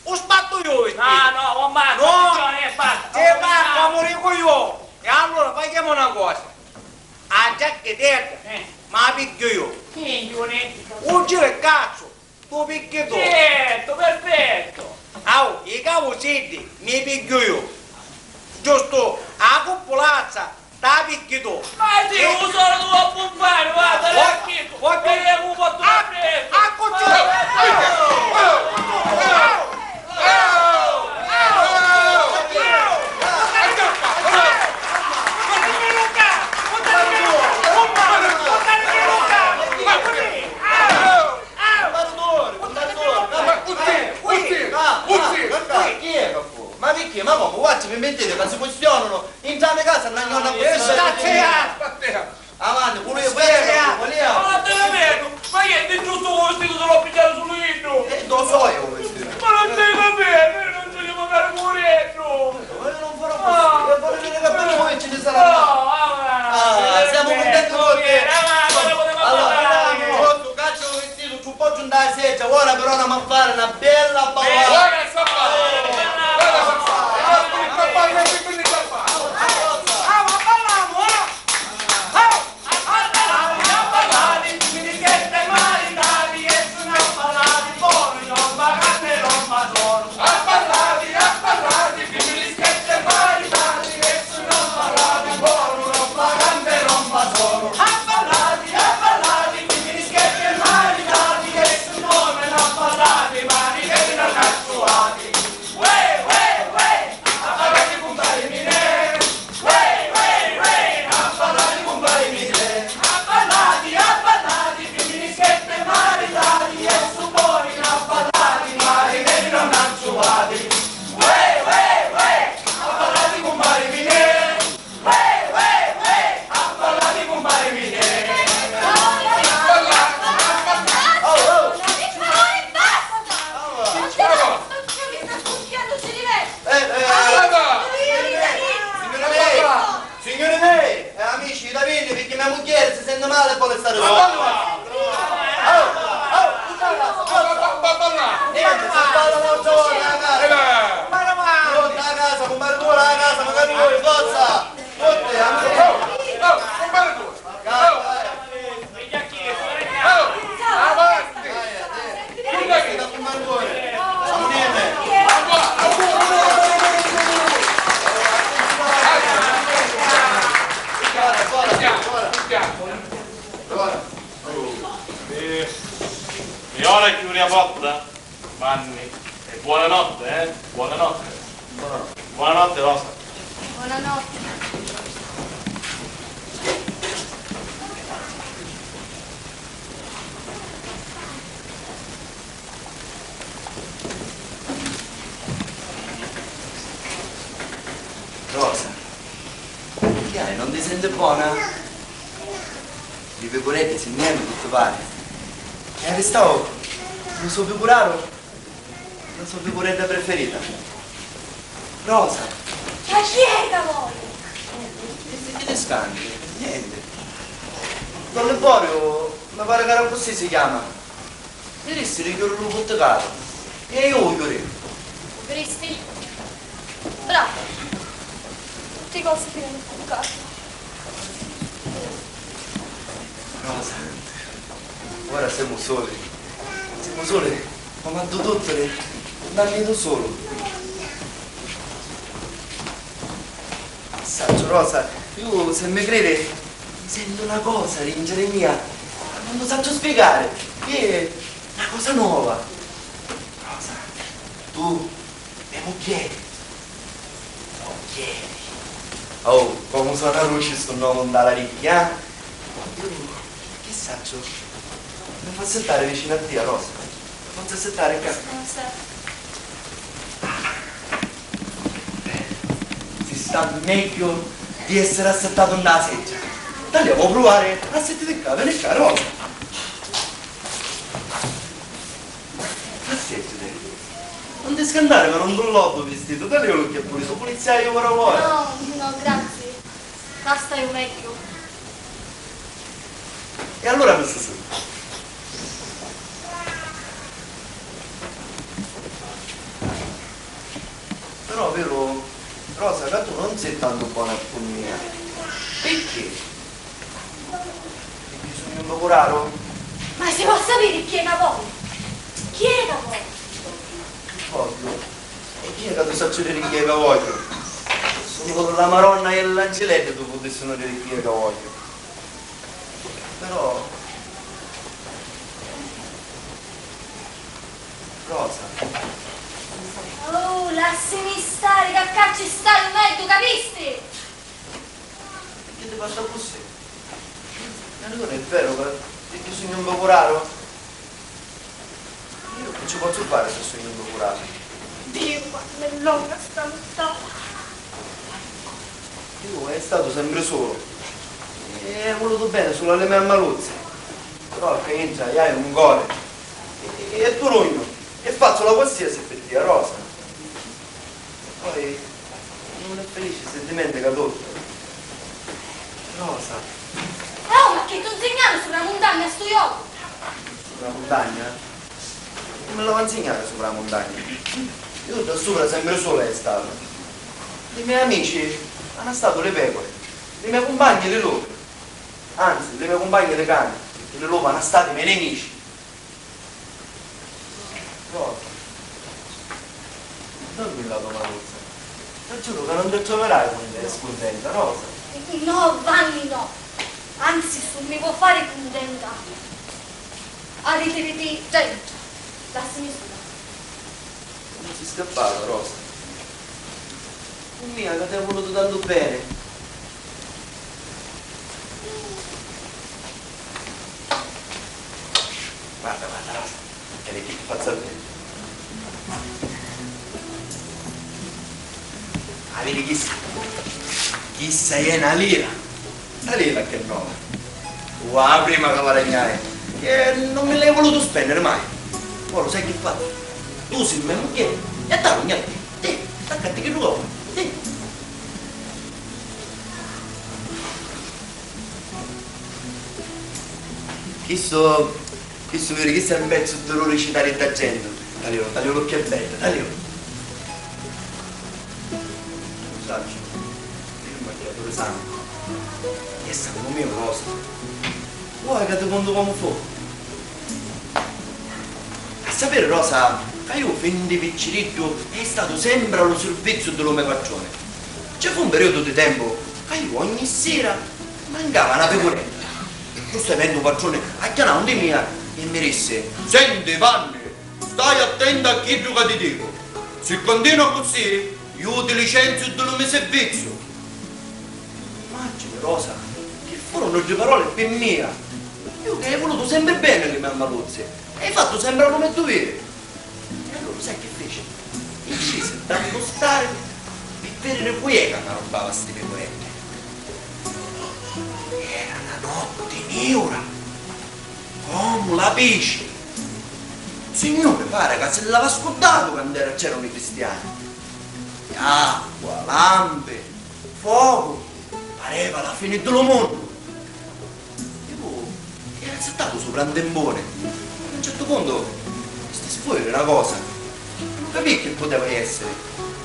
U spartu iu u vistitu. Ah, no, o mancu, no. Attenzione, eh, basta. Sì, ma comu dicu iu. E allura fachemu na cosa. A giacchitedda, eh, ma a pigghiu iu. Sì, Giunetti. U giru e cazzu. Tu pigghi tu? Certu, perfettu! Au, i causiddi mi pigghiu iu. Giustu, a cuppulazza ta pigghi tu. Ma sì, u solu tu a pumpari, guarda, l'acchitu! Vogghiu... E iu u portu appressu! Accussì! Cumpari Turi, cumpari Turi, ma, ma, ma chi è ca fu? Ma picchì? Ma comu? Guarda, vi mettiti ca si quistionanu intra di casa, non hanno... Avanti, pure io, pure io, pure io. Ma non te vedu, ma chi è di giustu u vistitu si l'ho pigghiatu sulu iddu? Eh, lo so io u vistitu. Ma non te va bene, io non ci devo fare pure iddu. Ma io non farò così, io voglio vedere appena voi ci ne sarà. Ah, siamo contenti con te. Allora, Giottu, caccia u vistitu, ci u poggiu nta la seggia, ora però n'amu a fari na bella ballata. Ora sta ballata! Ora sta ballata! Ora sta ballata! Natale e voli stari sulu. Oh, oh, tutta la casa, forza. Niente, si balla un'altra volta, la casa. Pronta la casa, cumpari Turi, la casa, magari voi, forza. Forza, amico. Oh, oh, cumpari Turi. Calma, dai. Oh, avanti. Dai, dai. Siamo niente. E, e ora chiudi la porta, Vanni. E buonanotte, eh? Buonanotte. Buonanotte. Buonanotte, Rosa. Buonanotte. Rosa, chi hai? Non ti senti bona? Li picureddi si nni hannu, chi ti pari? E arristau lu so picuraru? La so picuredda preferita. Rosa! Ma chi è ca voli? E chi ti scanti? Nienti. Don Liboriu, mi pari ca era accussì si chiama. Mi dissi di chiudiri lu putticaru. E iu u chiudì. U chiudisti? Bravo. Tutti i cosi fininu cu carta. Rosa, ora semu soli. Semu soli, comu a ddu tutturi, un annitu sulu. Sacciu, Rosa, iu, se mi cridi, mi sentu na cosa dintra di mia, ma non lu sacciu spiegari. È na cosa nova. Rosa, tu, me mugghieri. Mugghieri. Oh, comu sona duci stu nomu nta l'aricchia, eh? Iu chi sacciu? Mi fa sittari vicinu a tia, Rosa. Non si sittari ccà. Non serve. Si sta megghiu di essiri assittatu nta la seggia. Talè, vo pruvari? Assittiti ccà, veni ccà, Rosa. Assittiti. Non ti scannari, ma non tu l'ho vistitu. Talè, occhia puri, su puliziai ora ora. No, no, grazie. Ccà staiu megghiu. E allura mi si senti. Però veru, Rosa, ca tu non si tantu bona cu mia. Picchì? Picchì sugnu un picuraru? Ma si po sapiri chi è ca voli? Chi è ca voli? Chi vogghiu? E chi è ca tu sacciu diri chi è ca vogghiu? Sulu la Maronna e l'ancileddi tu putissinu diri chi è ca vogghiu. Però, Rosa. Oh, lassimi stari, ca ccà ci staiu megghiu, capisti? Picchì ti parli accussì? Ma non è veru ca ti sugnu un picuraru? Iu chi ci pozzu fari si sugnu un picuraru? Diu, quantu è longa sta nuttata! Iu è statu sempri sulu e hai vulutu beni sulu a li me ammaluzzi. Però ccà intra iu haiu un cori e, e, e tu rugnu e fazzu la qualsiasi pi tia, Rosa. Poi non è felici si dimentica tuttu. Rosa. Oh, ma chi tu nzignanu supra la muntagna stu jocu? Supra la muntagna? Chi mi l'ava nzignari supra la muntagna? Iu ddà supra sempri sulu haiu statu. Li me amici hannu statu li pecuri, li me cumpagni li lupi. Anzi, li me cumpagni li cani, picchì li lupi hannu statu i me nemici. Rosa, dammi la to manuzza. Ti giuru ca non ti troverai cunte-, scuntenta, Rosa. No, Vanni, no. Anzi, su mi vo fari cundenta. Arritiriti ddà intra. Lassimi sula. Comu si scappata, Rosa? Cu mia ca t'haiu vulutu tantu beni. Guarda, guarda, Rosa, vedi chi ti fazzu a viri. A viri chissa. Chissa è na lira. Na lira che nova. Ua prima ca guadagnai, che non mi l'hai vulutu spenniri mai. Ora sai chi fazzu? Tu si me mugghieri e t'haiu a ti. Ti, staccati chiddu copu. Ti. Chissu, chissu viri, chissu è un pezzu di lu ricitari dda genti. Taliulu, taliulu, chi è beddu, taliulu. Lu sacciu, iu m'agghiu a duri sangu. È sangu miu, Rosa. Vuoi ca ti contu comu fu? A sapiri, Rosa, ca iu fin di picciriddu è statu sempri a lu sirvizziu di lu me patruni. Ci fu un periodu di tempu ca iu ogni sira mancava na picuredda. Giustamente u patruni acchianau nti mia e mi dissi: "Senti, Vanni, stai attenta a chiddu ca ti dicu. Si continui accussì, iu ti licenziu di lu me sirvizziu." Immaggini, Rosa, chi furunu ddi paroli pi mia. Iu chi haiu vulutu sempri beni a li me ammaluzzi, haiu fattu sempri a lu me duviri. E allura sai chi fici? Ncisi dd'accustari pi vidiri cu è ca m'arrubbava sti picureddi. Era na notti niura comu la pici. Signuri, pari ca si l'ava scuddatu ca ntera c'eranu i cristiani. Acqua, lampi, focu, pareva la fini di lu munnu. Iu era zittatu supra un timpuni. A un certu puntu mi stissi fuori na cosa. Nun capii chi puteva essiri,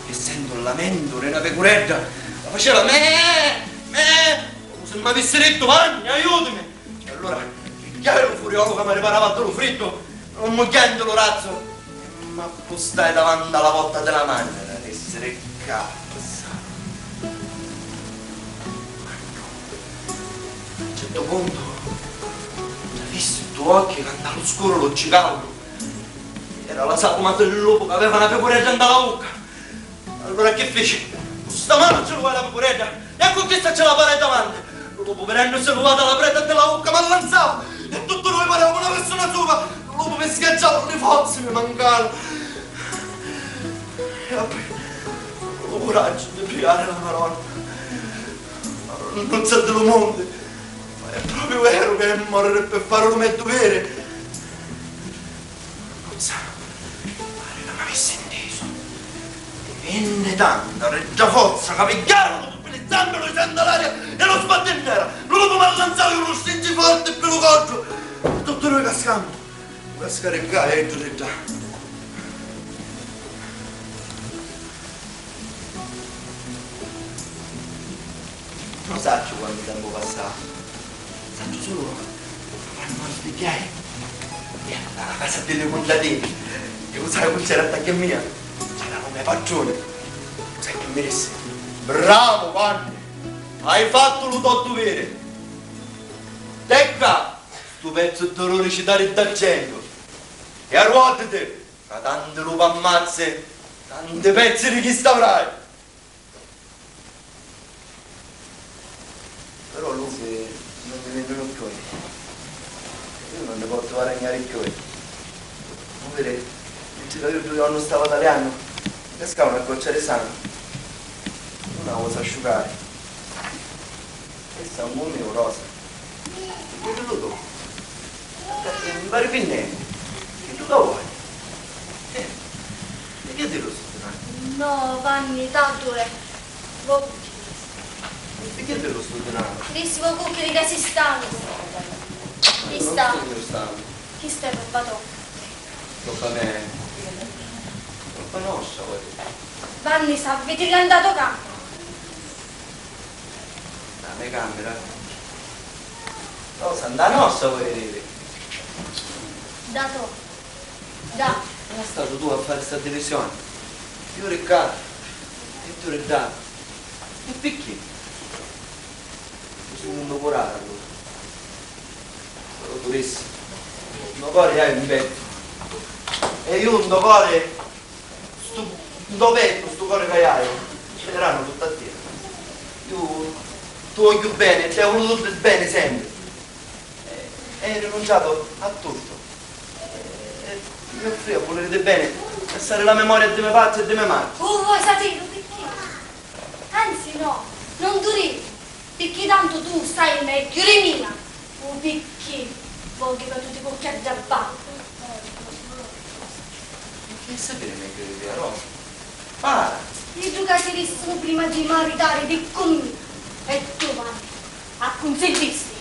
e sentu un lamentu di na picuredda ca faceva mè, mè, comu si m'avissi dittu: "Vanni, aiutimi!" E allura pigghiai lu furiolu ca mi riparava di lu friddu, lu mugghiai nti lu razzu e m'appustai davanti a la porta di la mànera di essiri ccà. A un certu puntu, avissi ddu occhi ca nta lu scuru luccicavanu. Era la saguma di lu lupu ca aveva na picuredda nta la vucca. Allura chi fici? Cu sta manu ci luvai la picuredda e cu chista ci la parai davanti. Lu lupu, vidennusi luvata la preda di la vucca, m'allanzau e tutti dui paremu na pirsuna sula. Lu lupu mi schiacciau, li fozzi mi mancaru. E appi lu curaggiu di prijari la Maronna. Maronna, Nunzia di lu Monti, ma è propriu veru ca è moriri pi fari lu me duviri? Nunzia, pari ca m'avissi ntisu. Ti vinni tantu ri dda fozza ca pigghiaru lu lupu pi li zampi, lu ciantu a l'aria e lu sbatti nn'era. Lu lupu m'allanzau, iu lu stringi forti pi lu coddu. Tutti dui cascamu. Cascari ccà e iddu di ddà. Nun sacciu quantu tempu passau. Sacciu sulu ca quannu mi sbigghiai, era nta la casa di li cuntatini. E u sai cu c'era ntacchi a mia? C'era lu me patruni. U sai chi mi dissi? "Bravu, Vanni! Hai fattu lu to duviri! Tè ccà stu pezzu di lu ricitari d'argentu e arruòttiti, ca tanti lupi ammazzi, tanti pezzi di chista avrai." Però lupi nun nni vennunu cchiui. Iu nun nni pottu guadagnari cchiui. U viri, mentri ca iu ddu jornu stava taliannu, mi cascau na goccia di sangu. Nun a osa asciucari. È sangu miu, Rosa. Chi di lu to? Mi pari pi nenti. Chiddu ca vuoi? Eh, e chi di lu stu dinari? No, Vanni, tantu è. Vo cucchi. E chi di lu stu dinari? Dissi vo cucchi di ca si stancu. Chi sta? Chi sta? Chi sta è robba to? Robba me. Robba nostra, vuoi diri? Vanni, sta vitilla nta to camera. La me camera? Rosa, nta nostra vuoi diri? Nta to. Nta. Dove statu tu a fari sta divisioni? Iu ri ccà e tu ri ddà. E picchì? Cu si munnu curari allura? Però tu dissi, nto cori hai un pettu. E iu nto cori stu, nto pettu, stu cori ca haiu, ci vidirannu tutti a tia. Iu tu vogghiu beni e ti haiu vulutu beni sempri. E, e hai rinunciatu a tuttu. E, e mi offrii a vuliriti beni, lassari la memoria di me patri e di me matri. Uh, Satinu, picchì? Anzi, no, non tu ridi, picchì tantu tu sai megghiu di mia u picchì vogghiu ca tu ti cucchi a dda banca. E chi hai a sapiri megghiu di mia, Rosa? Para! Iddu ca ti dissinu prima di maritari di cu mia, e tu, Vanni, accunsiddisti?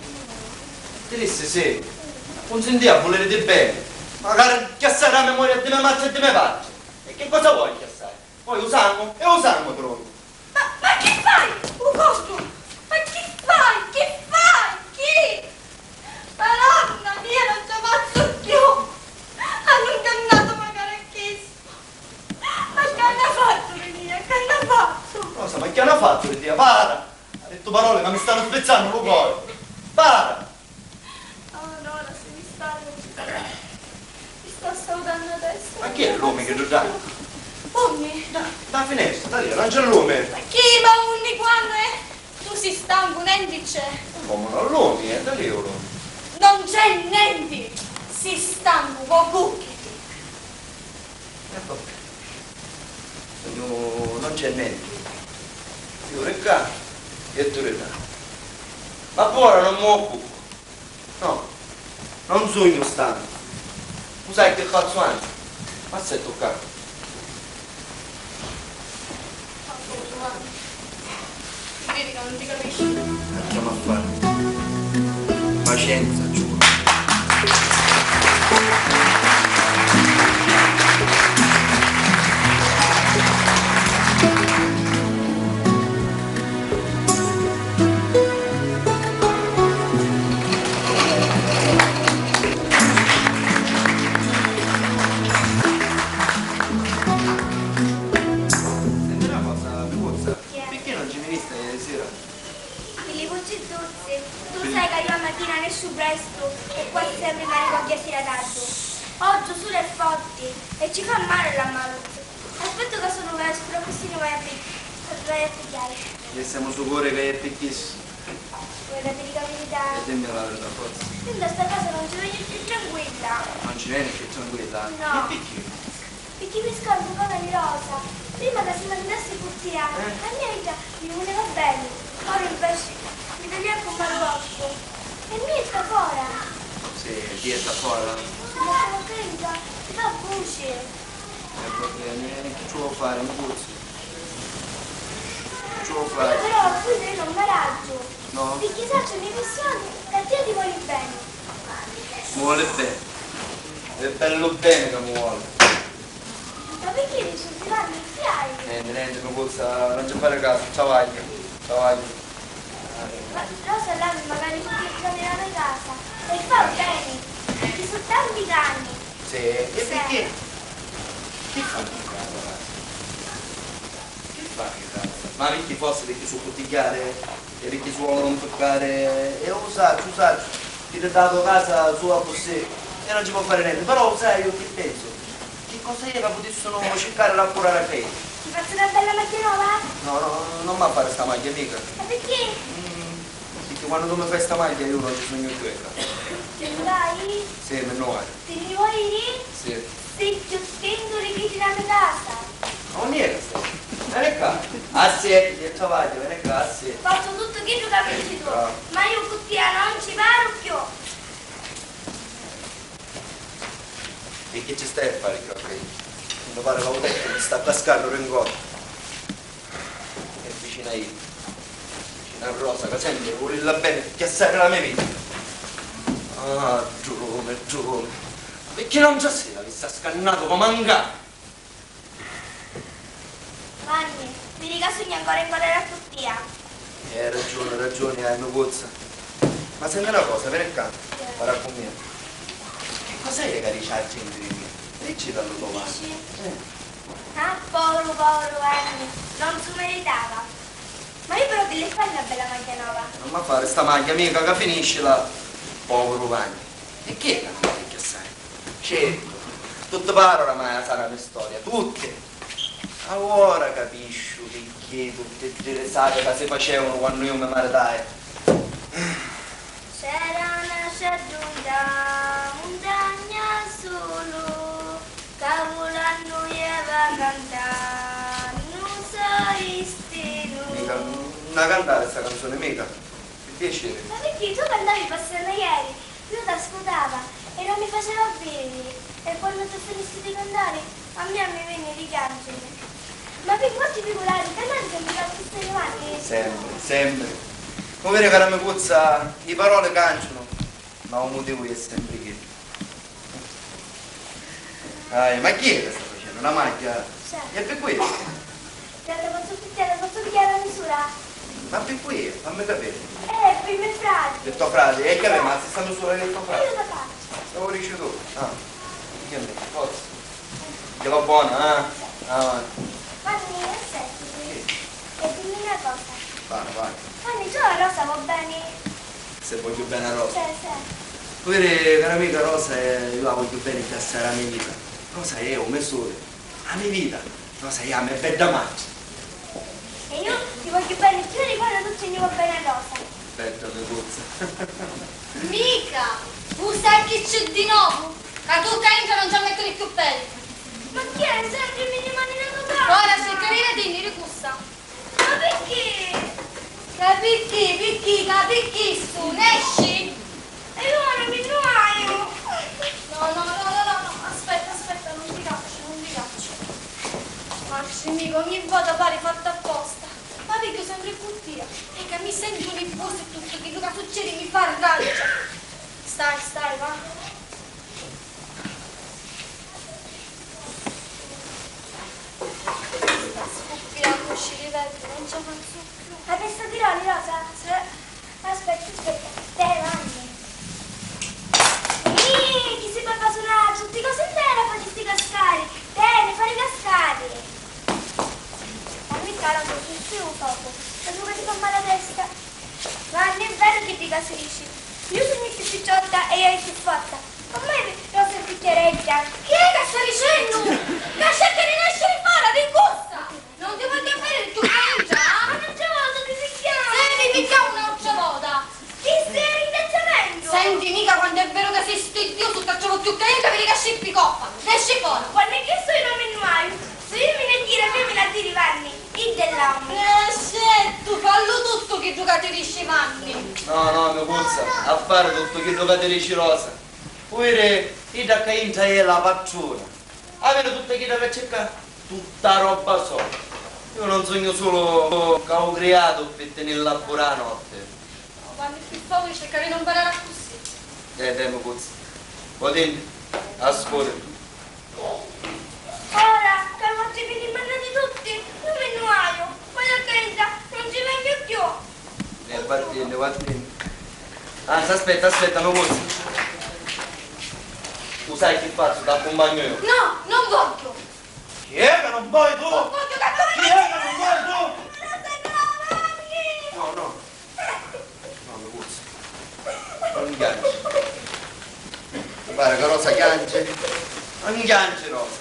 Ti dissi sì. Cunsintìa a vuliriti beni, macari cchiassai dâ memoria di me matri e di me patri. E chi cosa voi cchiassai? Voi u sangu? E u sangu trovi! Ma, ma chi fai? U corpu! Ma chi fai? Chi fai? Chi? Madonna mia, non ci faccio più! Hanno ingannato magari a chisto! Ma chi hanno fatto di mia? Chi hanno fatto? Rosa, ma chi hanno fatto di tia? Para! Ha detto parole che mi stanno spezzando il cuore! Para! Oh no, lasciami stare, non ci credo. Mi sta saudando adesso. Ma chi è l'uomo che lo dà? Unni? Da, da finestra, da lì, non c'è l'uomo. Ma chi? Ma unni, quando è? Tu si stancu, nenti c'è. Come no? L'uomo, eh, da lì l'uomo. Non c'è nenti. Si stancu, vo bucchiti. E vabbè. Sugnu, non c'è nenti. Io re ccà e tu re ddà. Ma poi ora non mi occupo. No, non sugnu stancu. U sai che fazzu anzi? M'assettu ccà. Vedi ca non ti capisci. Lasciami fare. Pazienza, ci vuole. Senti una cosa, Micuzza, perché non ci viniste ieri sera? Pi li vuccidduzzi, tu sai ca io a matina nesciu prestu e quasi sempri m'arrivu a ghiasira tardu. Oggi u suli è forti e ci fa mali l'ammaluzzi. Aspettu ca sunu vespri, accussì ni vaiu a pi-, vaiu a pigghiari. E semu sicuri ca è pi chissu? Vuoi capiri ca verità? E dimmi la verità, forza. Io in sta casa non ci vegnu più tranquilla. Non ci veni più tranquilla? No. E picchì? Picchì mi scordu comu eri Rosa. Prima ca si maridassi cu tia, eh, a mia vita mi vuleva beni. Ora inveci mi talia cu malu occhiu. E mia sta fora. Sì, tia sta fora? Ma sta fora, mi fa vuci. E va beni, e chi ci vuoi fari, Micuzzi? Ci vuoi fari? Però a quiddu io non mi raggiu. No? Picchì sacciu di missioni ca a tia ti voli beni. Mi voli beni. È bellu beni ca mi voli. Ma picchì dici si vannu i fiai? Nenti, nenti, Micuzza, non ci fari casu, travagghia, travagghia. Ma Rosa, là magari tutti i giorni la me casa. E fa beni, picchì su tanti danni. Sì, e picchì? Chi fa in casa? Chi fa in casa? Ma picchì forse picchì su puttigghiari? E picchì su vuole non toccare? E u sacciu, u sacciu. Chi ti datu casa sulu accussì e non ci può fare nenti. Però u sai io chi pensu? Chi cosa è ca putissinu circari d'accurari a crediti? Ti fazzu una bella magghia nova? No, no, non m'ha fari sta magghia, mica. Ma picchì? Mm, picchì quannu tu mi fai sta magghia io non ci sugnu cchiù ecca. Ti nni vai? Sì, mi nni vaiu. Ti nni voi iri? Sì. Sicchiu tintu di chiddi nna me casa. Ma unni è ca stai? Veni ccà. Ah sì, e travagghiu, veni ccà, ah sì. Fazzu tuttu chiddu ca mi dici tu. Brava. Ma io cu tia non ci paru cchiù. E chi ci stai a fari cchiù a crediti? Mi pari ca u tettu mi sta cascannu ri 'n coddu. E vicinu a iddu, vicinu a Rosa, ca sempri vulilla beni cchiassai di la me vita. Ah, Ddumi, Ddumi, ma picchì non ci si l'avissi scannatu comu a 'n cani? Vanni, vidi ca sugnu ancora in collera cu tia. Eh, ragiuni, ragiuni hai, Micuzza. Ma senti na cosa, veni ccà, parra cu mia. Chi cosa è ca dici a genti di mia? Diccillu a lu to Vanni. Dici? Eh. Ah, poviru, poviru Vanni, non su meritava. Ma io però ti li fai na bella magghia nova. Non m'ha fari sta magghia, mica, ca finiscila, poviru Vanni. E chi è ca mi voli cchiassai? Certu, tutti pari oramai a sari a me storia, tutti! Avora capisciu picchì tutti ddi risati ca si facevanu quannu iu mi maritai. C'era un asciaddu nta muntagna sulu ca vulannu ieva cantannu so distinu. Mica, non la cantare sta canzone, mica. Pi piaciri. Ma picchì tu cantavi passannu ieri? Io t'ascutava e non mi faceva beni. E quannu tu finisti di cantari, a mia mi veni di chianciri. Ma pi quanti figurati, cantari sempri la stessa Giovanni? Sempri, sempri. Mo viri, cara Micuzza, i paroli cancianu, ma u mutivu è sempri chiddu. Ah, ma chi è che sta facendo? Una macchia? Sì. E per cui? Aspetta, posso picchiare, posso pigliare la misura? Ma per cui? Fammi capire. Eh, per i miei frati. Per tuo frate? E che aveva la stessa misura di tuo frate? Io la faccio. Lo dici tu? Ah, che me forza. Che va buona, eh? Ah, avanti. Vanni, aspetti. Sì. E dimmi una cosa. Vai, vai. Vanni, tu la Rosa va bene? Se voglio bene a Rosa. Sì, sì. Vuoi dire, cara amica Rosa, eh, io la voglio bene, che sarà la mia vita. Rosa è un mio sole, la mia vita. Rosa è la mia bella madre. E io ti voglio bene più di quanto tutto gli va bene a Rosa. Aspetta, Micuzza. Mica! Vu sai chi c'è di novu? Ca tu ca intra non ci mettere più peli. Ma chi è? Senti, mi rimani una domanda. Ora cerca di vedere di cussa. Ma picchì? Ca picchì, picchì, ca picchì su, nesci? E io ora mi nnuaiu. No, no, no, no, no, no, aspetta, aspetta, non ti caccio, non ti caccio. Maxi, mica ogni vota pari fatto apposta. Ma vegghiu sempri cu tia. E ca mi sentu un ibusu e tuttu chiddu ca succedi mi fa raggia. Stai, stai, va. Sta scuppiannu sti liveddi, non ci fazzu più. Hai visto tironi, Rosa? Sì. Aspetta, aspetta. Dai, vanni. Ih, chi si fa sunari tutti cosi intera, fatti sti cascari. Dai, fari cascari. Dammi cara, su, su, su, poco. Che tu che ti fa male la testa. Ma non è vero chi dica si dici. Io sugnu chiù picciotta e io è chiù fatta. Ormai Rosa è picchieregghia. Chi è ca sta dicennu? Ca cerca di nesciri fora di cussa! Non ti vogghiu bene tu ca intra, ah? Ma non ci voglio, ti picchiamo! Sì, mi picchiamo un'altra vota! Chi stai ringraziamentu? Senti, mica quantu è vero ca sei stidiosu, ca ci vuoi più ca intra, vedi ca scippi coppa! Nesci fora! Quannu è chistu io non mi nnuaiu! Su io mi ne tiro e mi la tiri, vanni! Idda è l'ammu. Eh, scettu, fallu tuttu chiddu ca ti dici vanni. No, no, Micuzza, a fari tuttu chiddu ca ti dici Rosa. Puru idda ccà intra è la patruna. Aviri tutta chidda ca cerca, tutta roba so. Io non sugnu sulu ca u criatu pi tinilla puru a notti. No, vanni, pi favuri, cerca di non parrari accussì. Dai, dai, Micuzza. Odin, ascuri. Ora ca l'ottri veni mannati tutti, io mi nnuaiu, poi a casa non ci vengu chiù. E vattinni, vattinni. Anzi, aspetta, aspetta, Micuzza. Tu sai chi fazzu, t'accumpagnu io. No, non vogghiu. Chi è ca non voi tu? Non vogghiu ca tu. Chi è ca non voi tu? No, no. No, Micuzza. Non chiangi. Ti pari ca Rosa chiangi? Non chiangi, Rosa.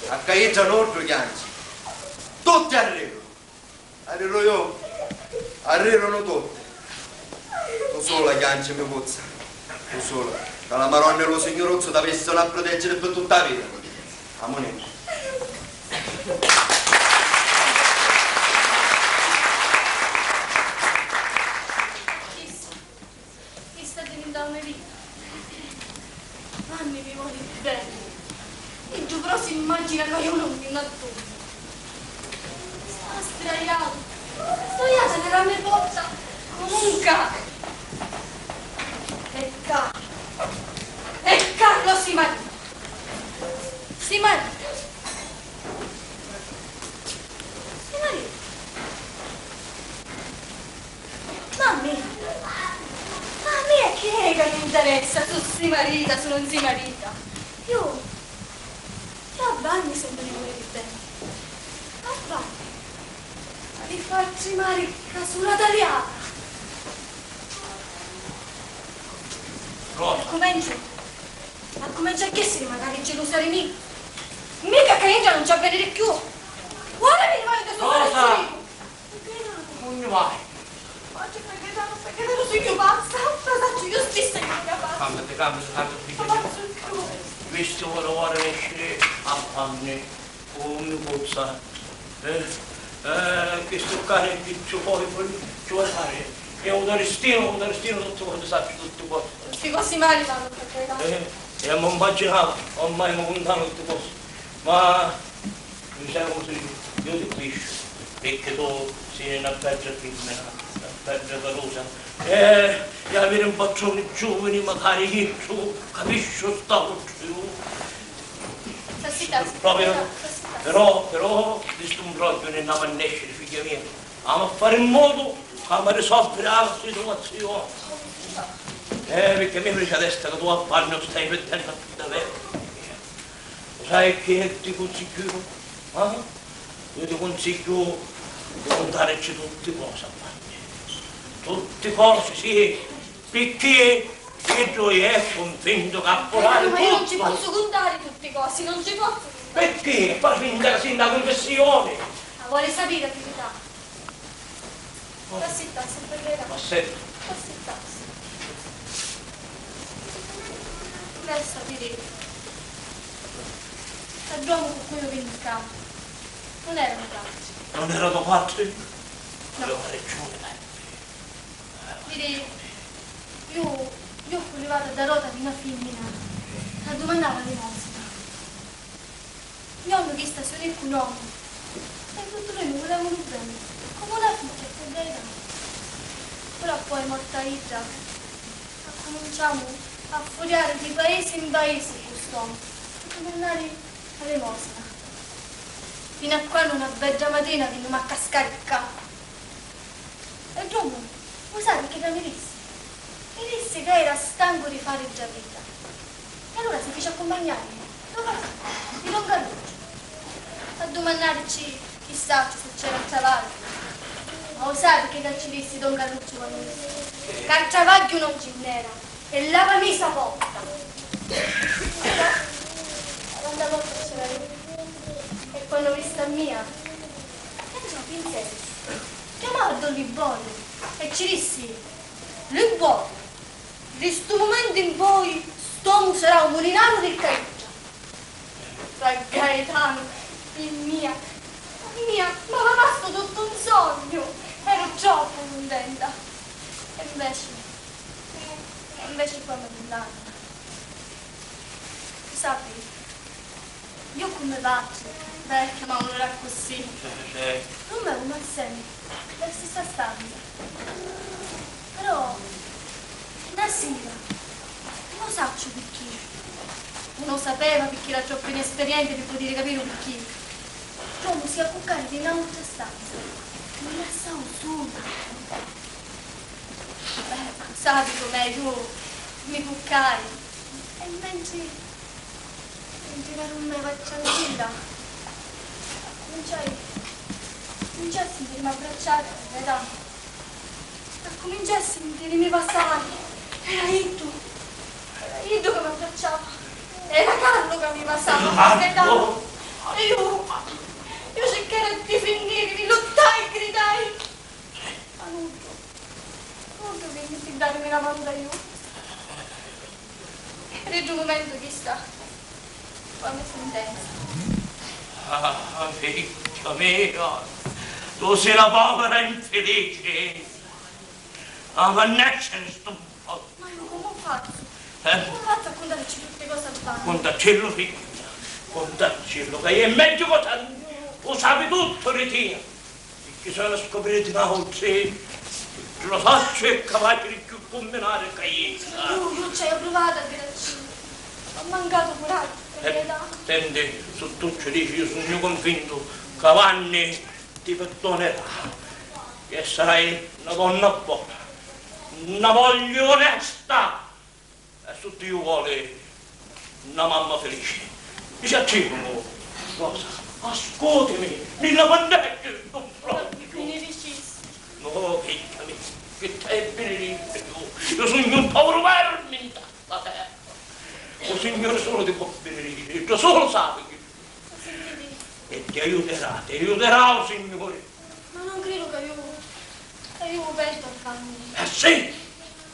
A caidda nuddu chiangi. Tutti arriru. Arriru io. Arrirunu tutti. Tu sola chiangi, Micuzza. Tu sola. Ca la Maronna e lu Signuruzzu t'avissinu a pruteggiri pi tutta a vita. Amunì. Chista, chista divintau me vita. Vanni mi voli beni. Iddu però s'immagina ca iu non mi n'addugnu. Sta sdraiatu, sdraiatu nella me porta comunca. E Carlo, e Carlo si marita. Si marita. Si marita. Mamma mia! Mamma mia, chi è ca mi interessa su si marita, su non si marita? Io, io a Vanni sempri mi vuliti beni. A Vanni, ma ti fa trimari ca su la taliana. Rosa. Accumenciu, accumenciu a chessiri macari gelusa di mi. Mica ca intra non ci a veniri chiù. Ora mi rivolgo su Rosa. Unni vai? Oggi perché tanto, perché tanto sugnu pazza? Ma sacciu io stessa che sugnu pazza. Calmati, calmati, calmati, ma pazzu più. Questo vuole ora escere a panni, oh mio pozza. Eh? Eh, questo cane è picciu poi, poi ci vuole fare. È un destino, un destino, tutto quanto saccio, tutto quanto. Sti cosi mali vanno per carità. Eh, e mi immaginavo, ormai mi contano tutte cose. Ma Dicemu sì, io ti capisciu, picchì tu si na bedda fimmina, na bedda carusa, e, e aviri un patruni giuvini macari chiddu, capisciu sta cosa, iu. Sì, sì, propriu, sì, sì. Però, però, di stu mbrogghiu ni nn'amu a nesciri, figghia mia. Amu a fari in modu ca amu a risolviri a situazioni. Eh, picchì mi priciadesti ca tu a Vanni u stai pirdennu a daveru. U sai chi ti cunsigghiu? Eh? Iu ti cunsigghiu di cuntarici tutti cosi a Vanni. Tutti cosi, sì, picchì iddu è cunvintu ca a furari tuttu. Ma io non ci posso contare tutti cosi, non ci posso contare. Picchì? Fa finta ca si nta cunfissioni. Ma vuole sapere la verità? T'assittassi, per carità. Assettu. T'assittassi. Lei sa, Pirì, ca l'omu cu cui io vinni ccà non era me patri. Non era to patri? No. Aveva ragiuni, dai. Pirì, io, io fui levata da rota di na fimmina ca dumannava limosina. Nn'omu chista si unì cu n'omu e tutti dui mi vulevunu beni, comu na figghia, per carità. Però poi, morta idda, accuminciamu a furiari di paisi in paisi cu st'omu, pi dumannari a limosina. Finu a quannu na bedda matina vinnimu a cascari ccà. E dopu, u sai chi ca mi dissi? Mi dissi ca era stancu di fari dda vita. E allura si fici accumpagnari, no, di don Carlucciu. A dumannarici chi sacciu si c'era travagghiu. Ma u sai chi ca ci dissi don Carlucciu quannu mi dissi? Ca travagghiu non ci n'era. E l'ava misa a porta. Era, era nta porta c'era iu. E quannu visti a mia, e già pinseri, chiamai a don Liborio e ci dissi: Liborio, di stu mumentu in poi st'omu sarà u mulinaru di Caiuccia. Fra Gaetanu, pi mia, pi mia, m'ava parsu tuttu un sognu, eru troppu cuntenta. E inveci, e inveci poi mi nni l'hannu. Sapi, io cu me patri, vecchia, ma un'ora accussì, nun m'avemu mai semi nta stissa stanza. Però, na sira, nun o sacciu picchì, nun o sapeva picchì era troppu inesperienti pi putiri capiri u picchì, l'omu si ia a cuccari di n'autra stanza, mi lassau sula. Beh, sapi com'è, iu mi cuccai e mentri, mentri ca rummeva a ciancilla, accuminciai, accuminciai a sintirimi abbracciari, Gaetanu. Accuminciai a sintirimi vasari. Era iddu, era iddu ca m'abbracciava. Era Carlu ca mi vasava, Gaetanu. E iu, iu circai di finnirimi, luttai e gridai. Ma nuddu, nuddu vinni pi darimi na manu d'aiutu. Pi ddu mumentu chista fu a me sentenza. Ah, figghia mia, tu si na povera infilici. Ah, ma nesciri stu... Ma iu comu fazzu? Eh? Comu fazzu a cuntarici tutti cosi a Vanni? Cuntacillu, figghia mia, cuntacillu, ca è megghiu ca tanti, u sapi tuttu di tia. Picchì s'haiu a scopriri di n'autri, lu sacciu è capaci di cchiù cumminari ca idda. Iu, iu ci haiu pruvatu a dirici, m'ha mancatu curaggiu, pi verità. Senti, su tu ci dici, iu sugnu cunvintu ca Vanni ti pirdunerà, e sarai na donna bona, na mogli onesta. E su Diu voli, na mamma filici. Dicittimu, Rosa, ascutimi, mi la manneggiu stu fronciu. Binidicissi. No, figghia mia, chi t'haiu a binidici iu? Iu sugnu un poviru vermi nta sta terra. U Signuri sulu ti pò binidici, iddu sulu sapi chi. E ti aiuterà, ti aiuterà u Signuri. Ma non cridu ca iu, ca iu u perdu a Vanni. Eh sì!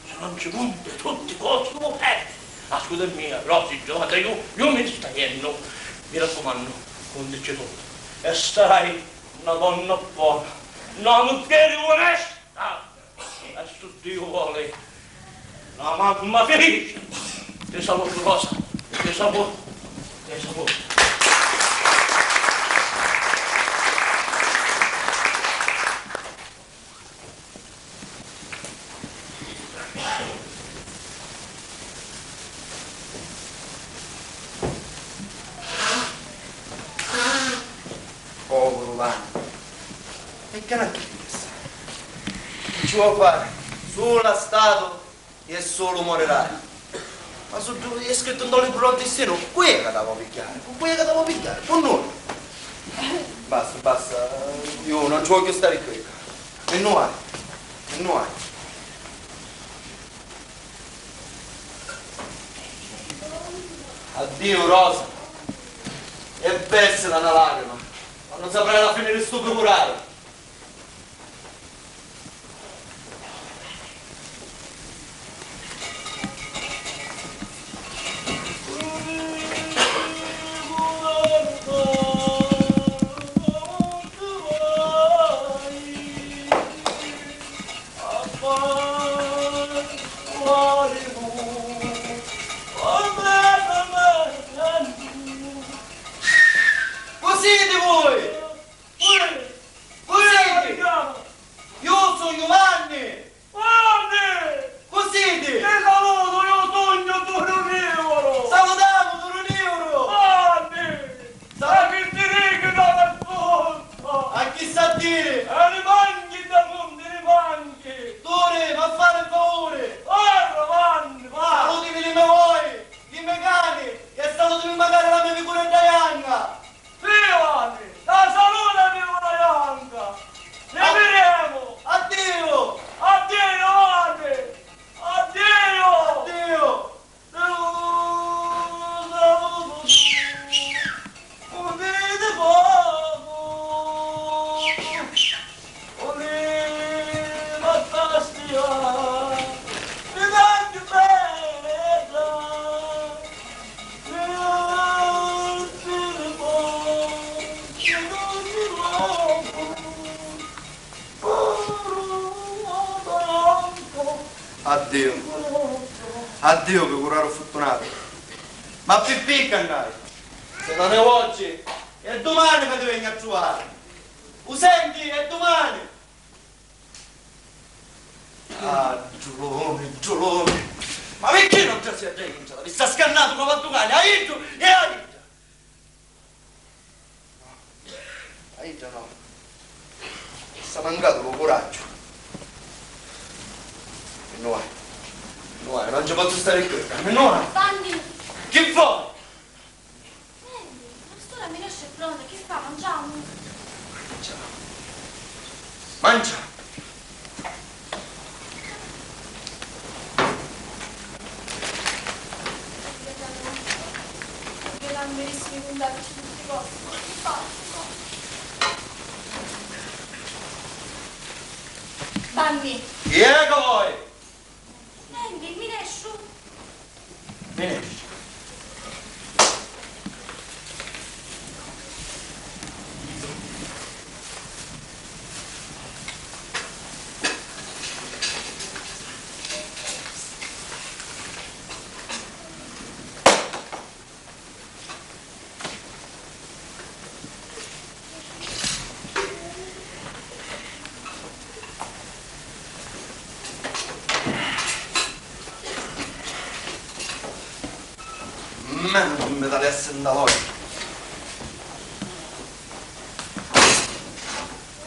Si non ci punti tutti cosi u perdi. Ascuta a mia, Rosy, giovata, iu, iu mi ni sta jennu. Mi raccumannu, cuntici tuttu. E sarai na donna bona, na mugghieri onesta. E su Diu voli, na mamma filici. Ti salutu, Rosa, ti salutu, ti salutu. Picca na chissa. Chi ci vo' fari? Sulu a statu e sulu morirai. Ma su, è scrittu nto libru dô distinu, cu è ca t'havi a pigghiari? Cu, cu è ca t'havi a pigghiari? Cu nui? Basta, basta, iu non ci vogghiu stari cchiù. E nui, e nui. Addiu, Rosa. E versila na lagrima, quannu saprai la fini di stu pricurari. Cu siti vui? Vui? Cu siti? Iu sugnu Vanni! Vanni! Cu siti? Ti salutu, iu sugnu Duru Niuru! Salutamu, Duru Niuru! Vanni! Sa- E chi ti dici da la sponza? A chi sa diri? E li manchi da munti li manchi! Duri, ma fari favuri! Parra, Vanni, parra! Salutimi li me voi, li me cani, e salutimi macari la me vicuredda janca! Sì, Vanni, la salutimi una janca! Ni viremu! Addiu! Addiu, Vanni! Addiu! Addiu! Addiu. Addiu, picuraru futtunatu. Ma pi picca andai. Si non è oggi, è dumani ca ti vegnu a truvari. U senti? È dumani. Ah, giulumi, giulumi. Ma picchì non trasi a dda intra? Vi sta scannatu comu a ddu cani, a iddu e a idda. A idda no. S'ha mancatu lu curaggiu. Mi nni vaiu. Mi nni vaiu, non ci pozzu stari cchiù. Mi nni vaiu. Vanni! Chi voi? Nenti, a st'ura mi nesci pronta, chi fa, manciamu? Manciamu. Manciamu. Vanni! Chi è ca voi? Nenti, mi nesciu. Mi nesciu. Ma non mi talessi nta l'occhi.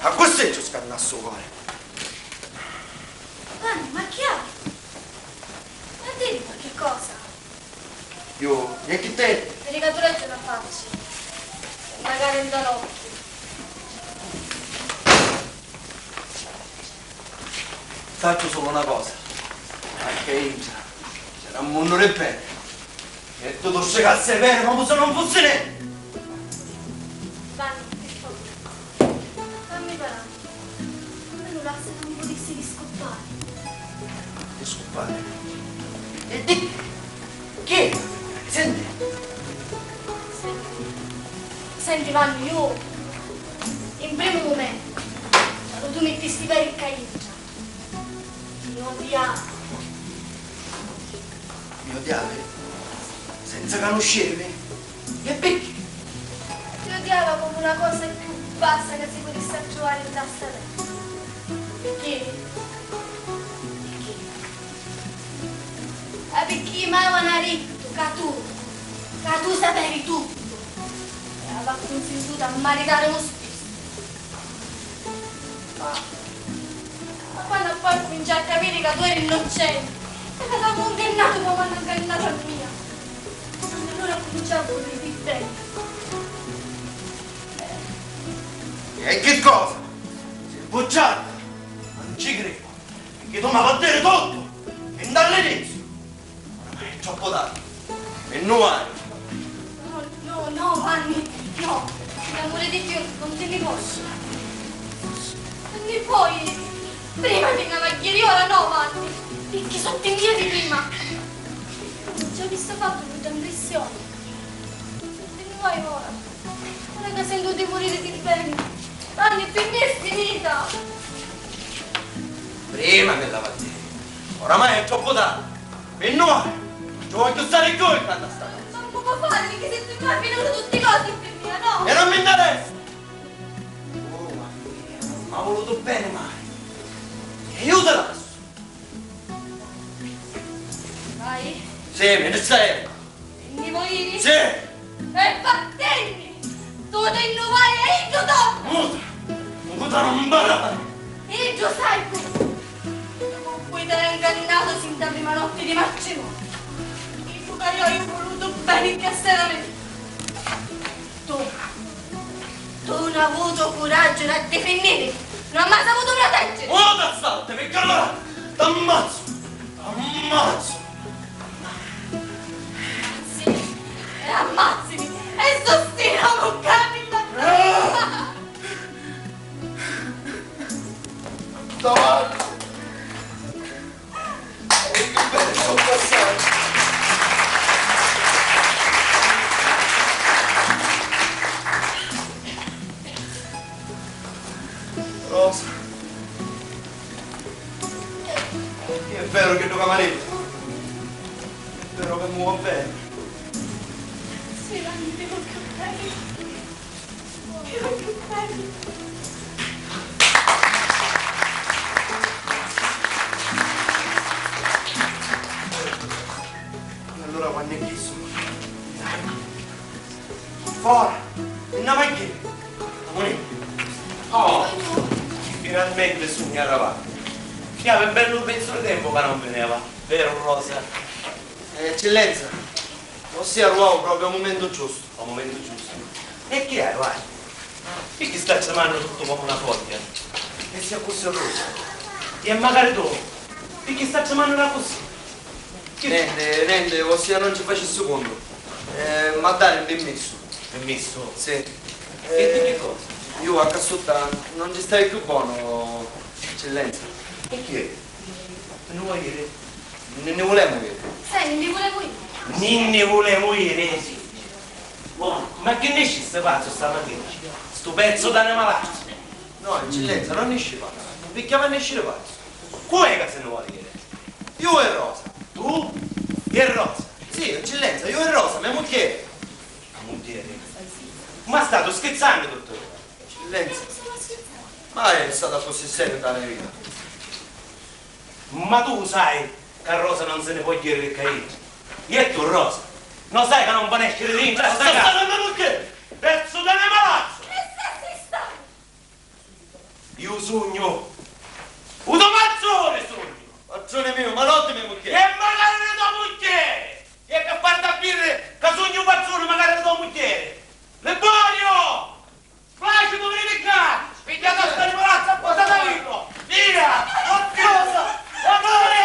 Accussì ci scannassi u cori. Vanni, ma chi hai? Ma diri qualchi cosa. Iu, e chi te? Viri ca tu l'hai già una facci, magari nta l'occhi. Sacciu sulu una cosa, anca intra c'era un munnu di peni, e tu tu stricassi e peni comu si non fussi nenti. Vanni, pi favuri, fammi parari. Allura, si non vulissi discuppari. Discuppari? E di chi? Senti. Senti, senti, Vanni, iu in primu mumentu, quannu tu mittisti i pedi ccà intra, mi odiava. Mi odiavi? Senza canuscirimi? E picchì? Ti odiava comu la cosa cchiù bassa ca si putissi attruvari nta sta terra. Picchì? Picchì? Ma picchì m'avanu dittu ca tu, ca tu sapevi tuttu e avia cunsintutu a maritari un spistu. Ma quannu appoi cuminciai a capiri ca tu eri innocenti e ca t'amu ngannatu comu hannu ngannatu a mia, allura cuminciai a vuliriti beni. E chi cosa? Si bugiarda? Ma non ci credo, perché tu mi fa dire tutto, fin dall'inizio. Oramai è troppo tardi. E noi? No, no, no, Vanni, no. Pi l'amuri di Diu, non ti ni possu. Non ni poi. Prima ti nni vai ieri, ora no, Vanni. Picchì sottu i miei di prima. Ci avissi fattu brutta impressione. Sottu i miei ora. Ora ca sentu di muriri di beni. Vanni, pi mia è finita. Prima mi la va a diri. Oramai è troppo tardi. Pi noi! Ci vogghiu stari cu i quannu sta cosa. Ma comu fa a fari? Picchì si tu mi hai vinutu tutti cosi pi mia, no? E non mi interessa! Oh, ma m'ha vulutu beni mai. E io ti lassu. Vai. Sì, mi ne stai. Ti ni voi iri? Sì! E vattinni! Tu ti nni vai e iddu torna! Muta! Muta, non mi parrari! Iddu sai cu... Cu cui t'era ingannatu sin da prima notti di matrimoniu! Iddu ca io haiu vulutu beni ca s'era... Tu, tu non hai avuto coraggio da difenniti, non hai mai saputo proteggere! Muta, salta, perché allora t'ammazzo! T'ammazzo! Ammazzimi! E ammazzimi! E sustina, muccarilla! Davanti! E che bello passaggio! Rosa. È vero che tu mi ami? È vero che mi vuoi bene? Sì, ma non ti voglio bene. Ti voglio bene. E allora quannu è chistu? Fora! Andiamo a chi? Amore. Oh, finalmente sugnu arrivatu. Chiavi un bellu pezzu di tempu ca non vineva, veru, Rosa? Eh, eccellenza, ossia arrivau proprio al momento giusto. Al momento giusto? E chi hai, vai? Picchì sta tremando tutto come una foglia? E si accussì Rosa? E magari tu? Picchì sta tremando così? Nenti, nenti, ossia non ci facissi contu. Eh, m'ha dari un pirmissu. Pirmissu? Sì. E di chi cosa? Iu a ca sutta non ci staiu chiù bonu, eccellenza. Picchì? Ni vulemu iri? Ni, ni vulemu iri. Sì, ni vulemu iri. Ni, ni vulemu iri? Ma chi niscissi pazzu stamatina? Stu pezzu d'animalazzu! No, eccellenza, non nisci pazzu. Picchì avi a nisciri pazzu? Cu è ca si ni voli iri? Iu e Rosa. Tu? E Rosa? Sì, eccellenza, iu e Rosa, me mugghieri. A mugghieri? Ma statu schizzannu tuttu? Eccellenza. Ma è stata così seria da me vita. Ma tu sai ca Rosa non si ni pò jiri picca iddu? E tu, Rosa, no sai ca non pò nesciri dintra sta casa? Ma sta me mugghieri! Pezzu d'animalazzu! Iu sugnu u to patruni, sugnu! Patruni miu, ma non di me mugghieri! E magari di to mugghieri! E pi fari da viri ca sugnu u patruni magari di to mugghieri! Liborio! Placidu, veni ccà! Pigghiati sta nicurazza e portati a Pirru! Via! Oddio! Oddio!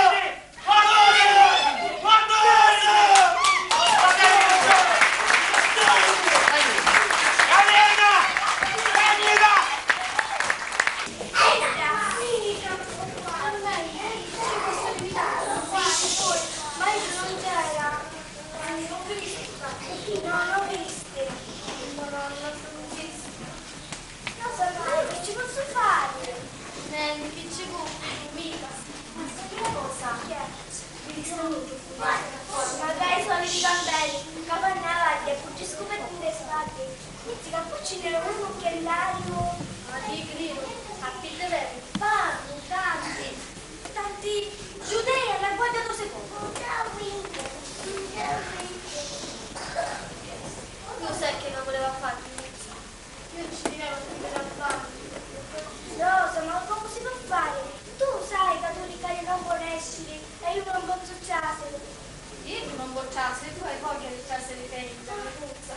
Casu, e tu hai vogghia di trasiri peni nta na puzza?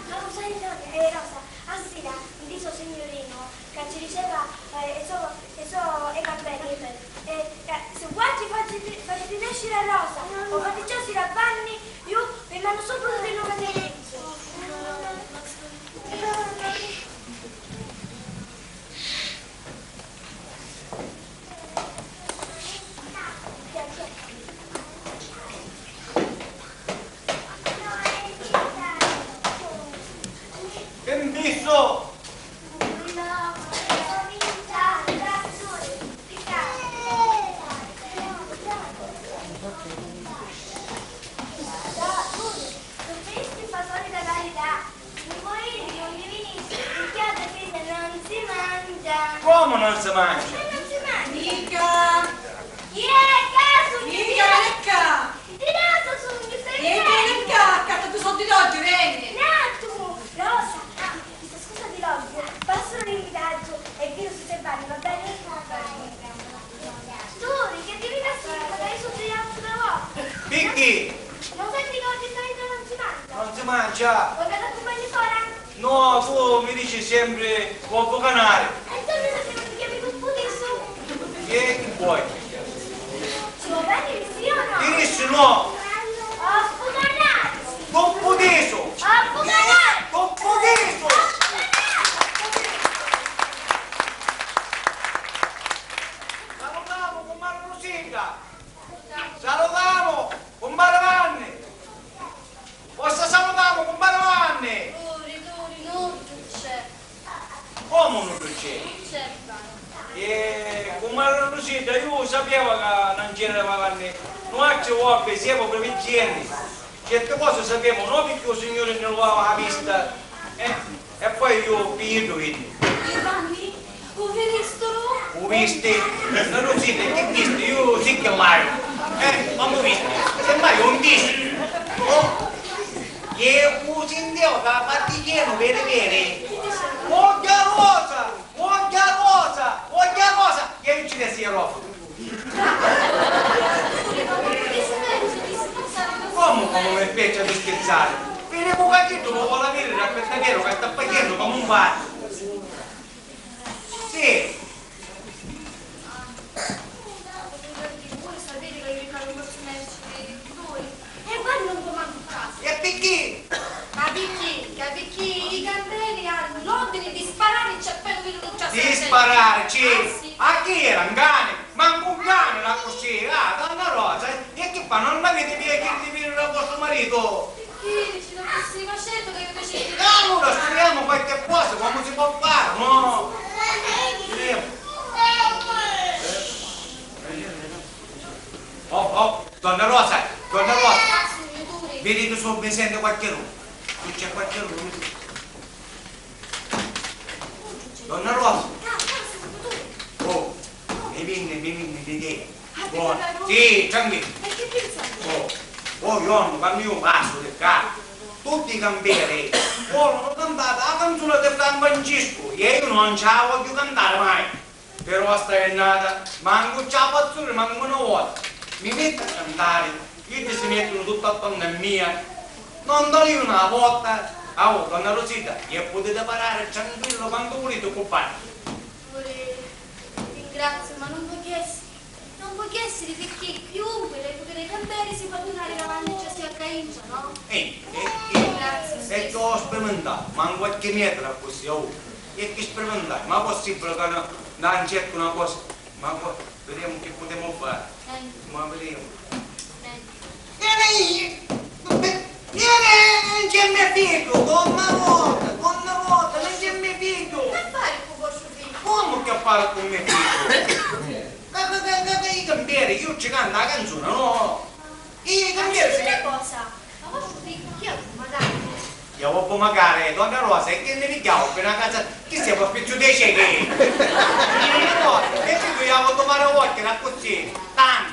Ma lu sai, Antonio, eh, Rosa, a sira, nti so signurinu, ca ci diceva, eh, e so, e so, e camperi, eh, ca, se vuatri faciti, faciti nesciri a Rosa, o fati ciosiri a Vanni, iu vi mannu subbitu di lu catechizu. Che mbisso! Comu non si mangia? E non si mangia? Nica! Chi è? Casu! Nica, nica! Di casa sugnu, stai Nica, nica! Accatta dui soddi d'ogghiu, veni! Un attimo! Rosa, ah, questa scusa di l'ogghiu, passano l'invitaggio e viro su se vanno, va bene? Turi, che devi passare, magari sono già una volta. Picchi! Non sai che oggi stai non si mangia? Non si mangia! Vuoi che ti accompagni fuori? No, tu mi dici sempri, "Vuoi bucanari?" E tu mi dici, "Non ti chiami tu putisu?" Chi è chi vuoi? Ci vuoi bene, sì o no? Ti dissi no! Oh, bucanari! Tu putisu! Oh, bucanari! Tu putisu! Salutamu cummari Lusinda! Salutamu cumpari Vanni! Forsa salutamu cumpari Vanni! Turi, Turi, nuddu c'è. Comu nuddu c'è? C'è Vanni. E cumpari Lusinda, iu sapieva ca non c'era Vanni. Nuatri uobbi siemu previggenni. Certi cosi sapemu no picchì u Signuri ni lu dava a vista. Eh? E poi iu pi iddu vinni. E Vanni? U visturu? U visti? Non u siti chi visti? Iu sì chi l'haiu. Eh, ma mu visti? Semmai un visti. Oh! E u sintiu ca parti chenu veri veri. Vogghia Rosa! Vogghia Rosa! Vogghia Rosa! E iu ci dessi rosa. Comu, comu mi feci a dispizzari? Virimu ca chiddu lu voli aviri, rappi daveru ca sta facennu comu un pazzu. Sì. E quannu un po' mancu casu. E picchì? Ma picchì? Ca picchì i camperi hannu l'ordini di spararicci appena vidunu trasiri. Di spararicci? Ah, sì. A chi era, un cani? Mancu un cani era accussì. Ah, donna Rosa, e chi fa? Non l'aviti via chi di vidiri a vostru maritu? Picchì dicinu accussì? Ma certu ca iu diciti. E allura studiamu qualche cosa, comu si può fare, no? Studiamu. Oh, oh, donna Rosa, donna Rosa. Ca sugnu, Turi. Viditi su mi senti qualchidunu. Chi c'è qualchidunu? Donna Rosa. Ca, ca sugnu, Turi. Oh, mi vinni, mi vinni l'idea. Ah, buona. Sì, tranquillu. E chi pinsati? Oh, oh, iu quannu iu passu di ccà, tutti i camperi volunu cantari a canzuna di Franciscu e iu non ci la vogghiu cantari mai. Però sta jurnata mancu ci la pozzu diri mancu na vota. Mi mettu a cantari, iddi si mettunu tutti attornu a mia. Non doliu na vota. Ahu, donna Rosita, e putiti parari tranquillu quantu vuliti cu Vanni. Ringraziu, ma non vogghiu essiri, non vogghiu essiri picchì chiunque dei puteri camperi si fa tunari davanti a Gesù a Caincia, no? Eh, eh, eh. Ringraziu, e sì. Ci ho sperimentatu, ma un qualche metru accussì, oh. E chi sperimentai? Ma possibili ca no, non cercu una cosa? Ma poi vediamo che possiamo fare. Eh. Ma vediamo. Eh. Vieni, vieni, non c'è mio figlio, con una volta, con una volta, non c'è mio figlio. Che fai con vostro figlio? Come che fare con mio figlio? Che, che, che, che, che io cambiare, io ci canto la canzone, no? Io cambiare. Ma cosa? Ma vostru figghiu chi è un magari? Iu vobbu macari, donna Rosa, e chi nni pigghiau pi na casa chi semu a spizzu di ceci? Mio figghiu iu vobbu fari uocchia accussì, tantu.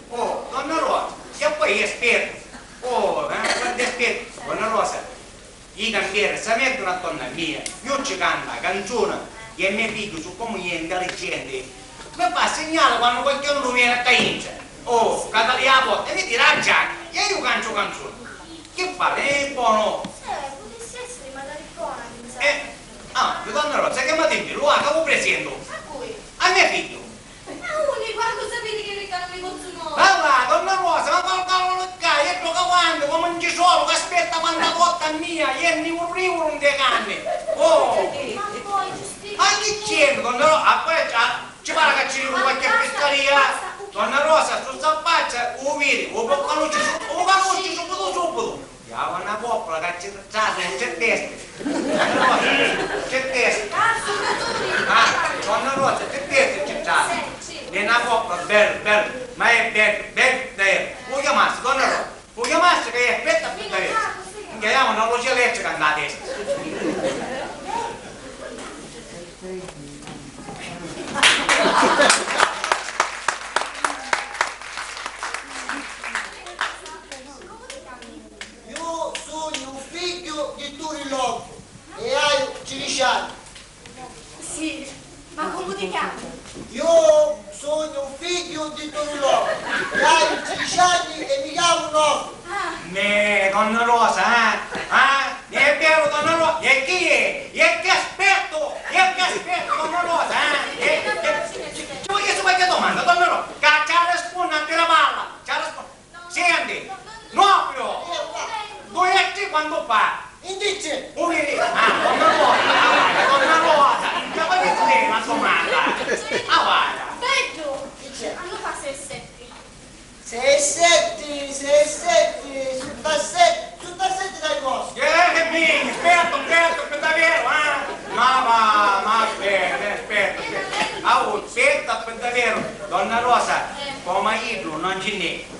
Oh, donna Rosa, e poi è spirtu. Oh, eh, quantu è spirtu. Donna Rosa, i cambieri si mettunu attornu a mia, iu ci cantu a canzuna e me figghiu, siccomu è intelligenti, mi fa signali quannu qualchidunu veni a caincia. Oh, ca talìa a botta, e mi tira a giacca, e iu canciu canzuna. Chi fa? È bonu? Eh, putissi essiri macari bona, pinzava. Eh, ah, di donna Rosa, chi m'ha diri? Lu vacu, a cu prisentu? A cui? A me figghiu. Ma unni, quannu sapiti chi rigalu mi pozzu novi? Va, va, donna Rosa, ma guardalu ccà, iddu ca quannu, comu un cisolu, ca aspetta quannu a botta mia, jenni niuru niuru nte canni. Oh! Ma poi ci spieghi. Ma chi c'entra, donna Rosa? Ah, poi, ah, Ci pari ca ci dicu qualchi piscaria? Donna Rosa, su sta faccia, u viri, u boccalucci, su, u boccalucci subitu subitu. Chiama na coppola ca ci trasi, non c'è testa. Donna Rosa, c'è testa. Ah, donna Rosa, c'è testa, ci trasi. È na coppola, bellu, bellu, ma è bellu, bellu, bellu. Lu chiamassi, donna Rosa? Lu chiamassi ca è aspetta pi daveru. Minchia, chiama na luci elettrica nta testa. Iu sugnu u figghiu di Turi Longu e haiu trideci anni. Sì, ma comu ti chiami? Iu sugnu u figghiu di Turi Longu e haiu trideci anni e mi chiamu Nocu. Ah. Neh, donna Rosa, eh? Ah? È veru, donna Rosa? E chi è? E chi aspettu? E chi aspettu, donna Rosa, eh? E, e, ci, ci vogghiu fari qualchi domanda, donna Rosa? Ca ci arrispunni a tira palla, ci arrispunni. Senti, Noppiu! Dui e tri quantu fa? Indici! U viri? Ah, donna Rosa, ah, donna Rosa, ca mi fai na domanda? Ah, guarda. Beddu! Chi c'è? Quantu fa sei e setti? Sei e setti, sei e setti, sutta setti, sutta setti dai costi. Eh, minchia, aspetta, aspetta, pi daveru, eh? Ma va, ma aspetta, aspetta, aspetta. Ah, aspetta, pi daveru. Donna Rosa, comu iddu non ci nn'è.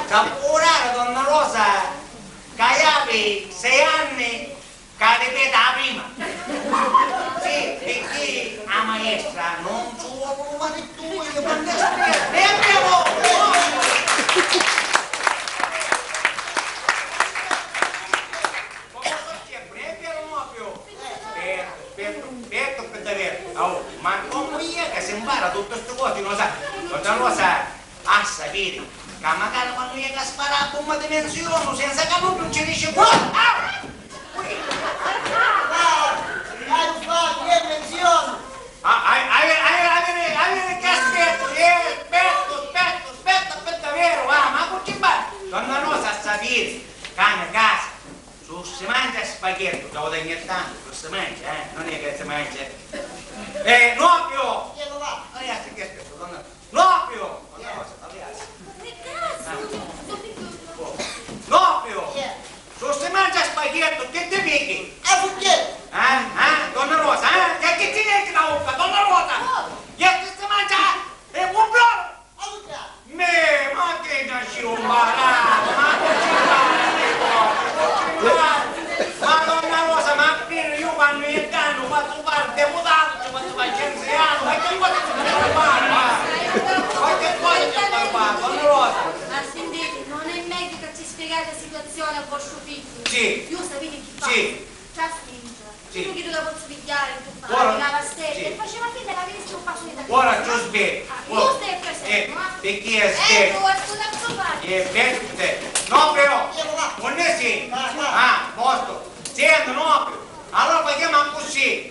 S'ha purari, donna Rosa, ca havi sei anni ca ripeti a prima. Sì, picchì a maestra non ci voli un marittuni, quannu è spia-, è vero! Comu sto sempri, è vero, Noppiu? Aspetta, aspetta, aspetta, pi daveru. Oh, ma comu è ca si mpara tutti sti cosi, non sa, non sa, non sa. A sapiri ca macari quannu jeri a spari a bumma di menzionu senza ca nuddu ci dici cuori! Ah! Ui! Ah! Hai fattu che menzionu! Ah, hai, hai, hai, hai, hai, hai, che aspettu, eh, aspettu, aspettu, aspetta, aspetta, veru, ah, ma cu ci fai? Donna Rosa, a sapiri ca na casa su si mangia spaghettu, ca u tegnu tantu, su si mangia, eh, non è che si mangia. Eh, Noppiu! Chi è, papà? Eh, che aspettu, donna Noppiu! Noppiu! Su si mangia spaghettu, chi ti pigghi? A fucchietta! Eh? Eh? Donna Rosa, eh? E chi ti nesci da bocca, donna Rosa? E chi si mangia? E un brolo! A fucchietta! Me, ma che nasciu un baratu, ma ma donna Rosa, ma appena io quannu è dannu, quannu Guarda, deputatu, ci fazzu fari scienziatu, qualchi cosa ci poi fari, va. Qualchi cosa ci poi fari, donna Rosa. Ma sentiti, non è meglio che ci spiegate la situazione a vostro figlio? Sì. Io sapete chi faccio? Sì. Ci spinge. Sì. Io chiddu ca pozzu pigghiari, tu fai, ora, la vastella, sì. E faceva finta che avessi un passo di ora ci sbettu. Ah, io stai presente, eh, ma perché è sbettu? Eh, tu, tu, tu, tu, tu. È sbettu. No, però, non è sì. Ah, posto. Senti, no, allora facciamo così.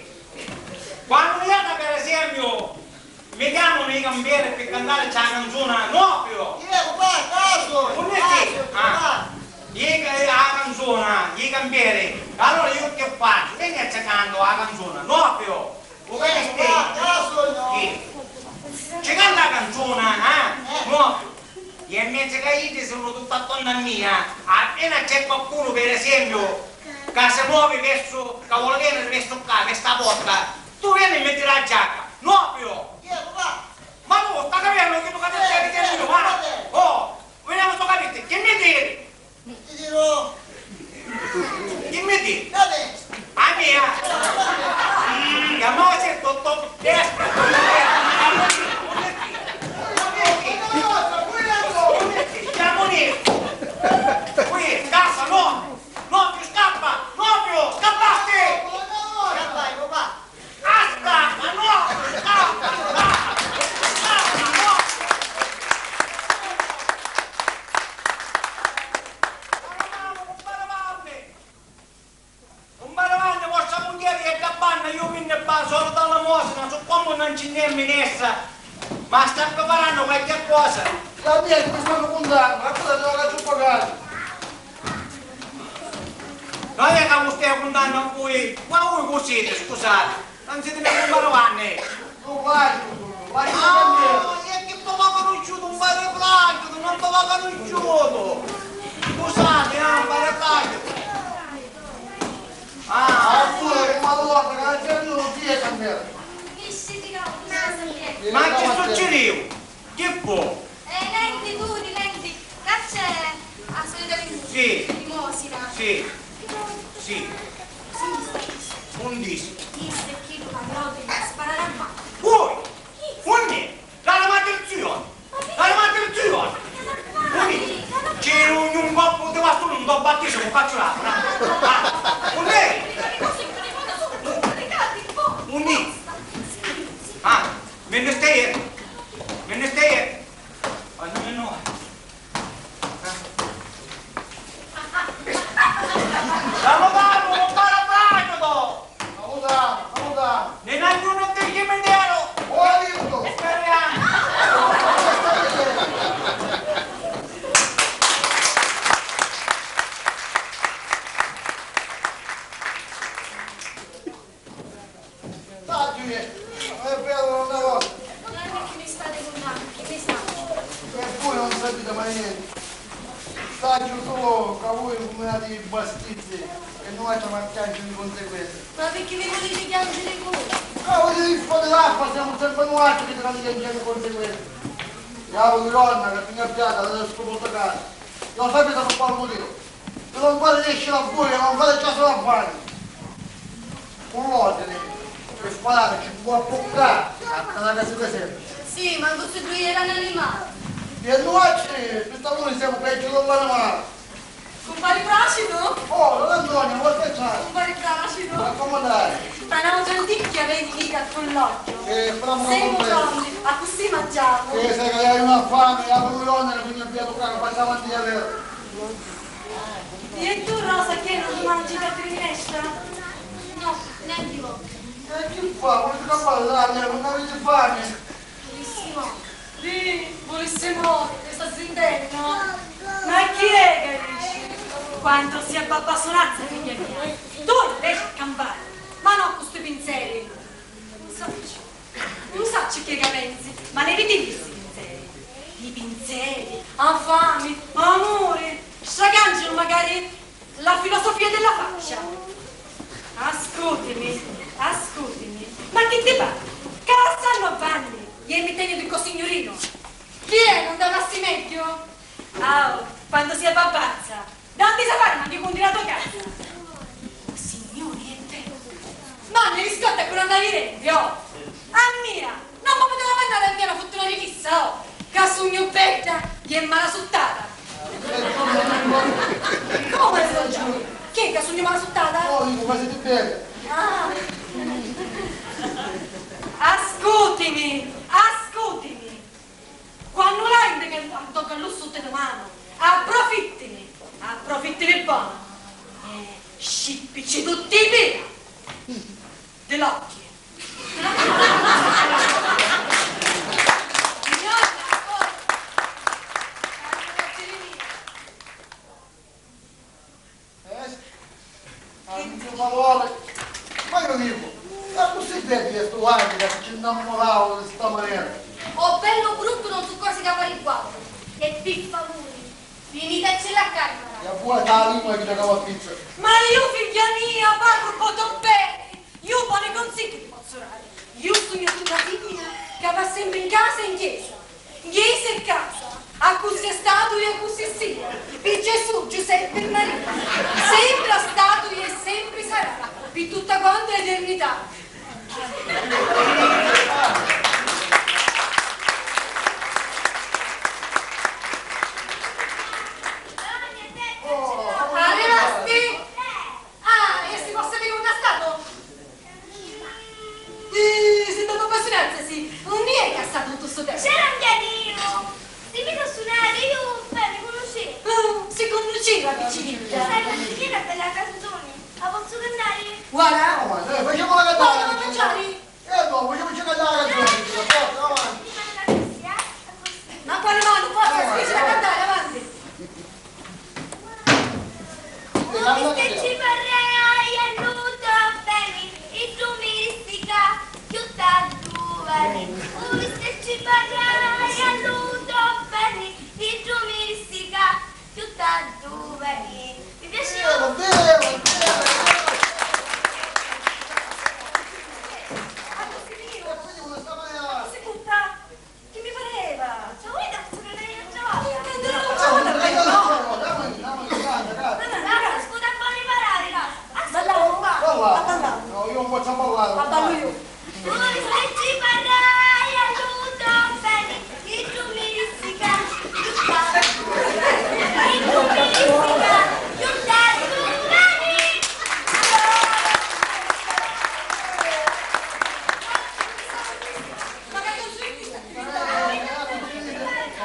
Quannu iata, per esempiu, mi chiamanu i cambieri pi cantari sta canzuna, Noppiu! Iu, va, casu! Unni si? Ah, i ca-, a canzuna, i cambieri. Allora iu chi fazzu? Chi ne ci cantu a canzuna? Noppiu! U capisti? Chi? Ci canta a canzuna, eh? Noppiu! E mentre ca iddi sunnu tutti attornu a mia, appena c'è qualcunu, per esempiu, ca si movi versu, ca voli veniri versu ccà, versu sta porta, tu veni e mi tiri a giacca. Noppiu! Chi è, papà? Ma tu sta capiennu chi tu ca ti stai dicennu, va? Oh, vediamo se tu capisti, chi mi tiri? Ti dirò. Chi mi dì? A mia? Mm, chiamava sempre top destra. Chiamuni! Qui, scappa, no! No, più scappa! No, più! Scappasti! Scappai, papà! Asta! Ma no! Panna, iu vinni ppa solu da limosina, siccomu nun ci nn'è minestra, ma sta priparannu qualchi cosa. La mia chi mi stannu cuntannu, a cosa ti la facciu pagari? Non è ca vu staiu cuntannu a vui, ma vui cu siti, scusati? Non siti mia cumpari Vanni? Lu Placidu, Placidu Candela. Ah, e chi mi va canusciutu, cumpari Placidu, non mi va canusciutu. Scusati, eh, cumpari Placidu. Ah, pure, ma allora, che la gente non si è cambiata. Ma chi succiriu? Chi fu? Eh, nenti, Turi, nenti. Ca c'è a solita limosina. Sì. Sì. Sì. Sì. Unni sta? Unni sta? Chiddu ca mi voti mi sparari a matti. Ui! Unni? Dai, ma attenzione! Dai, ma attenzione! Unni? C'è un, un colpu di bastone, un battesimo, faccio la... Ah, unni? Unni? Ah, me ne stai? Me ne stai? Ah, no, no, no. Salutamu, cumpari Placidu! Salutamu, salutamu! Nin agghiunu di cimitero! Ho detto! Speriamo! Sacciu iu, non è vero, non è vero. Ma chi mi stati cuntannu, chi mi sacciu? E voi non sapete mai niente. Sacciu solo ca voi cuminati i bastizzi e nuatri c'avemu a chianciri li conseguenzi. Ma picchì vi vuliti chianciri voi? Ca vuliti fari l'acqua, siamo sempre nuatri chi c'avemu a chianciri li conseguenzi. E a voi donna che fino a piata avete scoperto casa. Lo sapete per quale motivo? Pi non fari nesciri a voi e non fari trasiri a Vanni cu l'ordini pi sparari ci fu a puccari a na casa di sempre. Sì, mancu si crujiera n'animali. E nuatri, pi taluni, semu peggiu di l'animali. Cumpari Placidu? Oh, don Antonio, vuoi pensare? Cumpari Placidu? Ma come dai? Tra n'autra anticchia veni mica a cull'occhiu. Eh, però... Semu pronti, accussì mangiamu. Eh, sai che hai una fame, la bruglione, quindi abbiamo qua, facciamo anche... E tu, Rosa, che non ti mangi per minestra? No, neanche io. E chi fa? Volete campare l'aria? Non avete fame? Bellissimo. Sì, bellissimo, che sta sentendo? Ma chi è che dice? Quanto si abbabba sonanza, figlia mia. Tu invece campare, ma no con sti pinseri. Non so. Nun sacciu chi ca pensi, ma levitilli sti pinseri. Li pinseri, a fami, amuri, stracancianu macari la filosofia della faccia. Ascutimi, ascutimi, ma chi ti pari? Ca lassannu a Vanni e mi tegnu di co signurinu? Chi è, non t'avassi megghiu? Au, quantu si abbabbazza! Danti sapari mancu i cunti dâ to casa! Signuri, è veru! Ma mi riscotta cu non la virendi, oh! A mia! Non mi puteva mannari a mia na futtuna di chissa, oh! Ca sugnu bedda e malasuttata! Comu hai ragiuni? Che, ca sugnu malasuttata? No, dico, ma siete bella! Ah! Ascutimi! Ascutimi! Quannu l'hai ntô gallussu ntô gallussu ntô gallussu ntô manu, approfittini, approfittini bonu e scippici tutti i pira di l'occhi. Signori, ascolta. Eh? Anche parole. Ma io dico, ma così vedi che sto anni che ci innamoravo di sta maniera? O bellu o bruttu non su cosi ca pari guappu. E pi favuri, finitecci la carmara. E poi la lingua che giocava a pizza. Ma io, figghia mia, parru po to beni. Iu boni consigghi ti pozzu dari. Iu sugnu tutta fimmina ca va sempri in casa e in chiesa. Chiesa e casa, accussì è statu e accussì sia, pi Gesù, Giuseppi e Maria. Sempri ha statu e sempri sarà, pi tutta quanta l'eternità. Arrivasti? Ah, e si possa viri unni ha statu? Ih, si donna Passuranza, sì. Unni è ca ha statu tuttu stu tempu? C'era un pianinu. Si mi sunari, iu, beh, mi cunusceva. Oh, si cunusceva, piccinidda. Sai, la signora bella canzoni. La pozzu cantari? Guarda! No, ma dai, facemu la cantata! Voglio mangiare! Eh, no, facemu cantare la canzone, forza, avanti! Ma quale modo? Forza, spiccia la cantata, avanti! Lu mister ci parrà e a lu to beni, iddu mi ristica chiù tardu veni. Lu mister ci parrà e a lu to beni, iddu mi ristica chiù tardu veni. Mi piace. Vero, vero, vero, vero. Quindi una stamana. Si butta. Chi mi pareva? Cioè, vuoi darsi una meglio giornata? Io non devo giornata, no? Dai, dai, dai, dai, dai, dai. Basta, scusa, fammi parlare, dai. Ascolta. Balla. Balla. No, io non posso ballare. Ma ballo io. Voi se ci parrai, aiuto, bene, che tu mi rissi che, che tu mi rissi che, tu beni.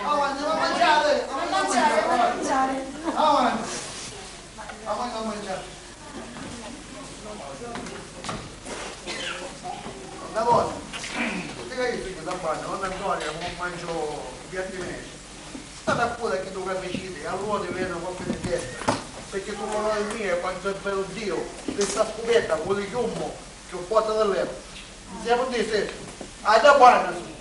Avanti, andiamo a mangiare, andiamo a mangiare, avanti. Avanti a mangiare. Una volta, ti capisci che da quando non Antonio non mangio via di me. State a cura che tu capisci, allora ti vedo proprio di testa. Perché tu non hai mia quanto è bello Dio, che sta scopetta, con le chiumbo. Chiù forte di lei. Siamo disse, hai da buona.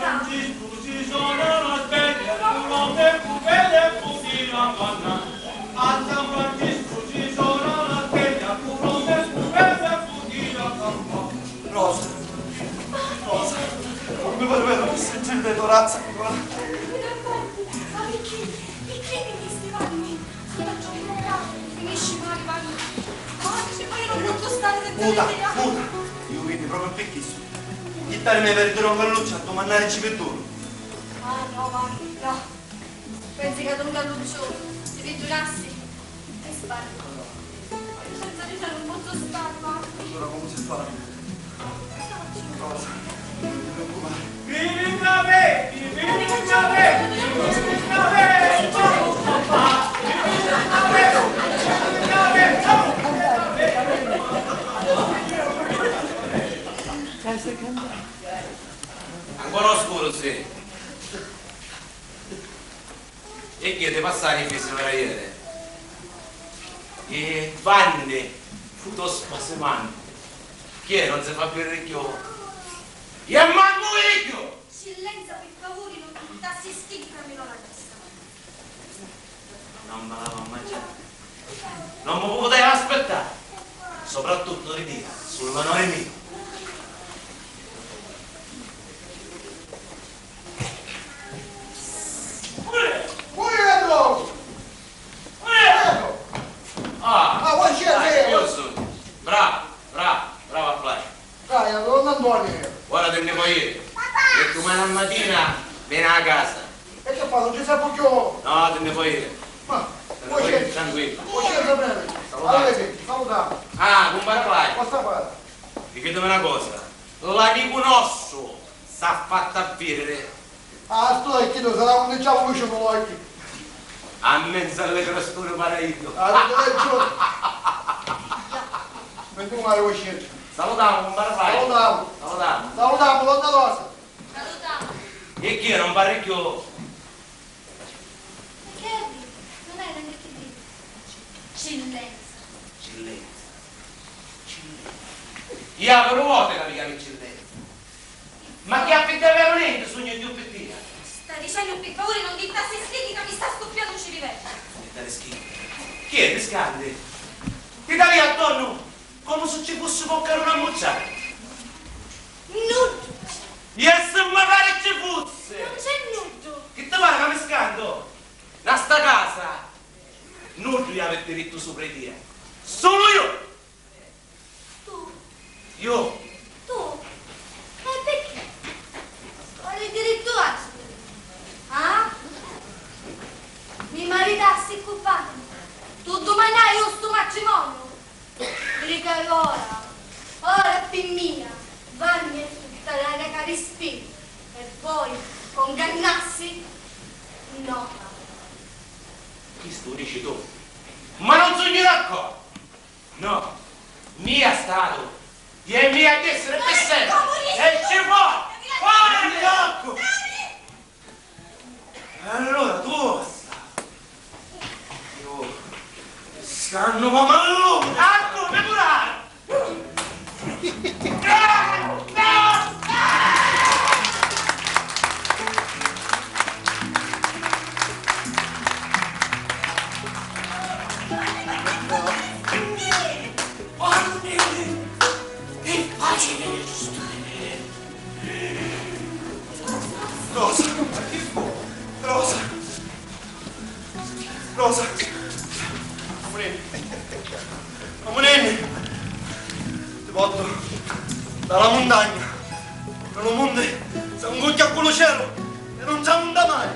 Francisco si sona la sveglia, cu l'omu e cu vede e cu tira a manna. A San Francisco si sona la sveglia, cu l'omu e cu vede e cu tira a manna. Rosa, Rosa, non mi pare vero che sei in giro di tua razza, guarda. Ma perché? Perché mi disti, Vanni? Sono già finisci male, Vanni. Ma dice, ma io non posso stare senza di te. Muta, muta. Io vidi proprio per questo. Chi te ne vedi un galluccio a domandare ci per duro? Ah, no, Vanni, no. Pensi ca tu un gallucciu ti pigghiunassi? Ti spargu. Senza di te non pozzu stari, guarda. Allora comu si fa? Cosa? Non ti preoccupare. Vivi Napoli! Vivi Napoli! Vivi Napoli! Ancora oscuru, sì. E chi ti passari i fisi per ieri? E Vanni fu to spasimante. Chi è? Non si fa più ricchio? E manco ricchio! Sillenza, per favore, non ti sta si schicca mi non la testa. Non me la va a mangiare. Non mi poteva aspettare, soprattutto di dire sull'onore mio. Pure! Pure Pietro! Pure! Pietro! Ah, ah, voi siete? Dai, io sono. Bravo, bravo, bravo a Flavio. Dai, allora non Antonio. Ora te ne puoi iri. E domani a mattina vieni a casa. E che fa? Non ci sei più? No, te ne puoi iri. Ma voi siete tranquillo. Voi siete bene. Salutiamo. Allora, salutiamo. Ah, compare Flavio. Cosa fare? Ditemi una cosa. La dico nostro. S'ha fatta avviriri. Ah, sto è chiddu, sarà un diciamo luce con l'occhi. A mezzo alle creature paraito. Ah, non è giusto. Metti male uscire. Salutiamo, compare Flavio. Salutiamo. Salutiamo. Salutiamo, donna Rosa. Salutiamo. E chi non parli più? Perché non è neanche che dico. Cillenza. Cillenza. Cillenza. Io avevo volte che mi chiami Cillenza. Ma chi affitta veramente sugnu io per tia? Sta dicennu, per favore, non dittassi schicchi ca mi sta scuppiannu u ciriveddu. Dittare schicchi? Chi è, ti scandi? Ti dà via attorno come se ci fosse qualcuno ammucciato. Nuddu. E se magari ci fosse? Non c'è nuddu. Chi ti pare che mi scanto? Da sta casa nuddu avete diritto sopra di tia. Solo io. Tu? Io? Tu? E perché? Quale dirittu hai su di mia? Ah? Mi maritassi cu Vanni? Tu dumannai stu matrimoniu? Dicu ora, ora pi Sì, e poi con Gannassi? No. Chistu u dici tu? Ma non sugnu d'accordu! No, mia statu e mia ad essere per sempre! E ci vuole! Fuori! Ecco! E allora tu sta! Io scanno ma malluto! Ecco, me purare! Rosa, Rosa, Rosa, amuninni, amuninni, ti porto da la muntagna, da lu monti s'ancucchia cu lu celu e non tramunta mai.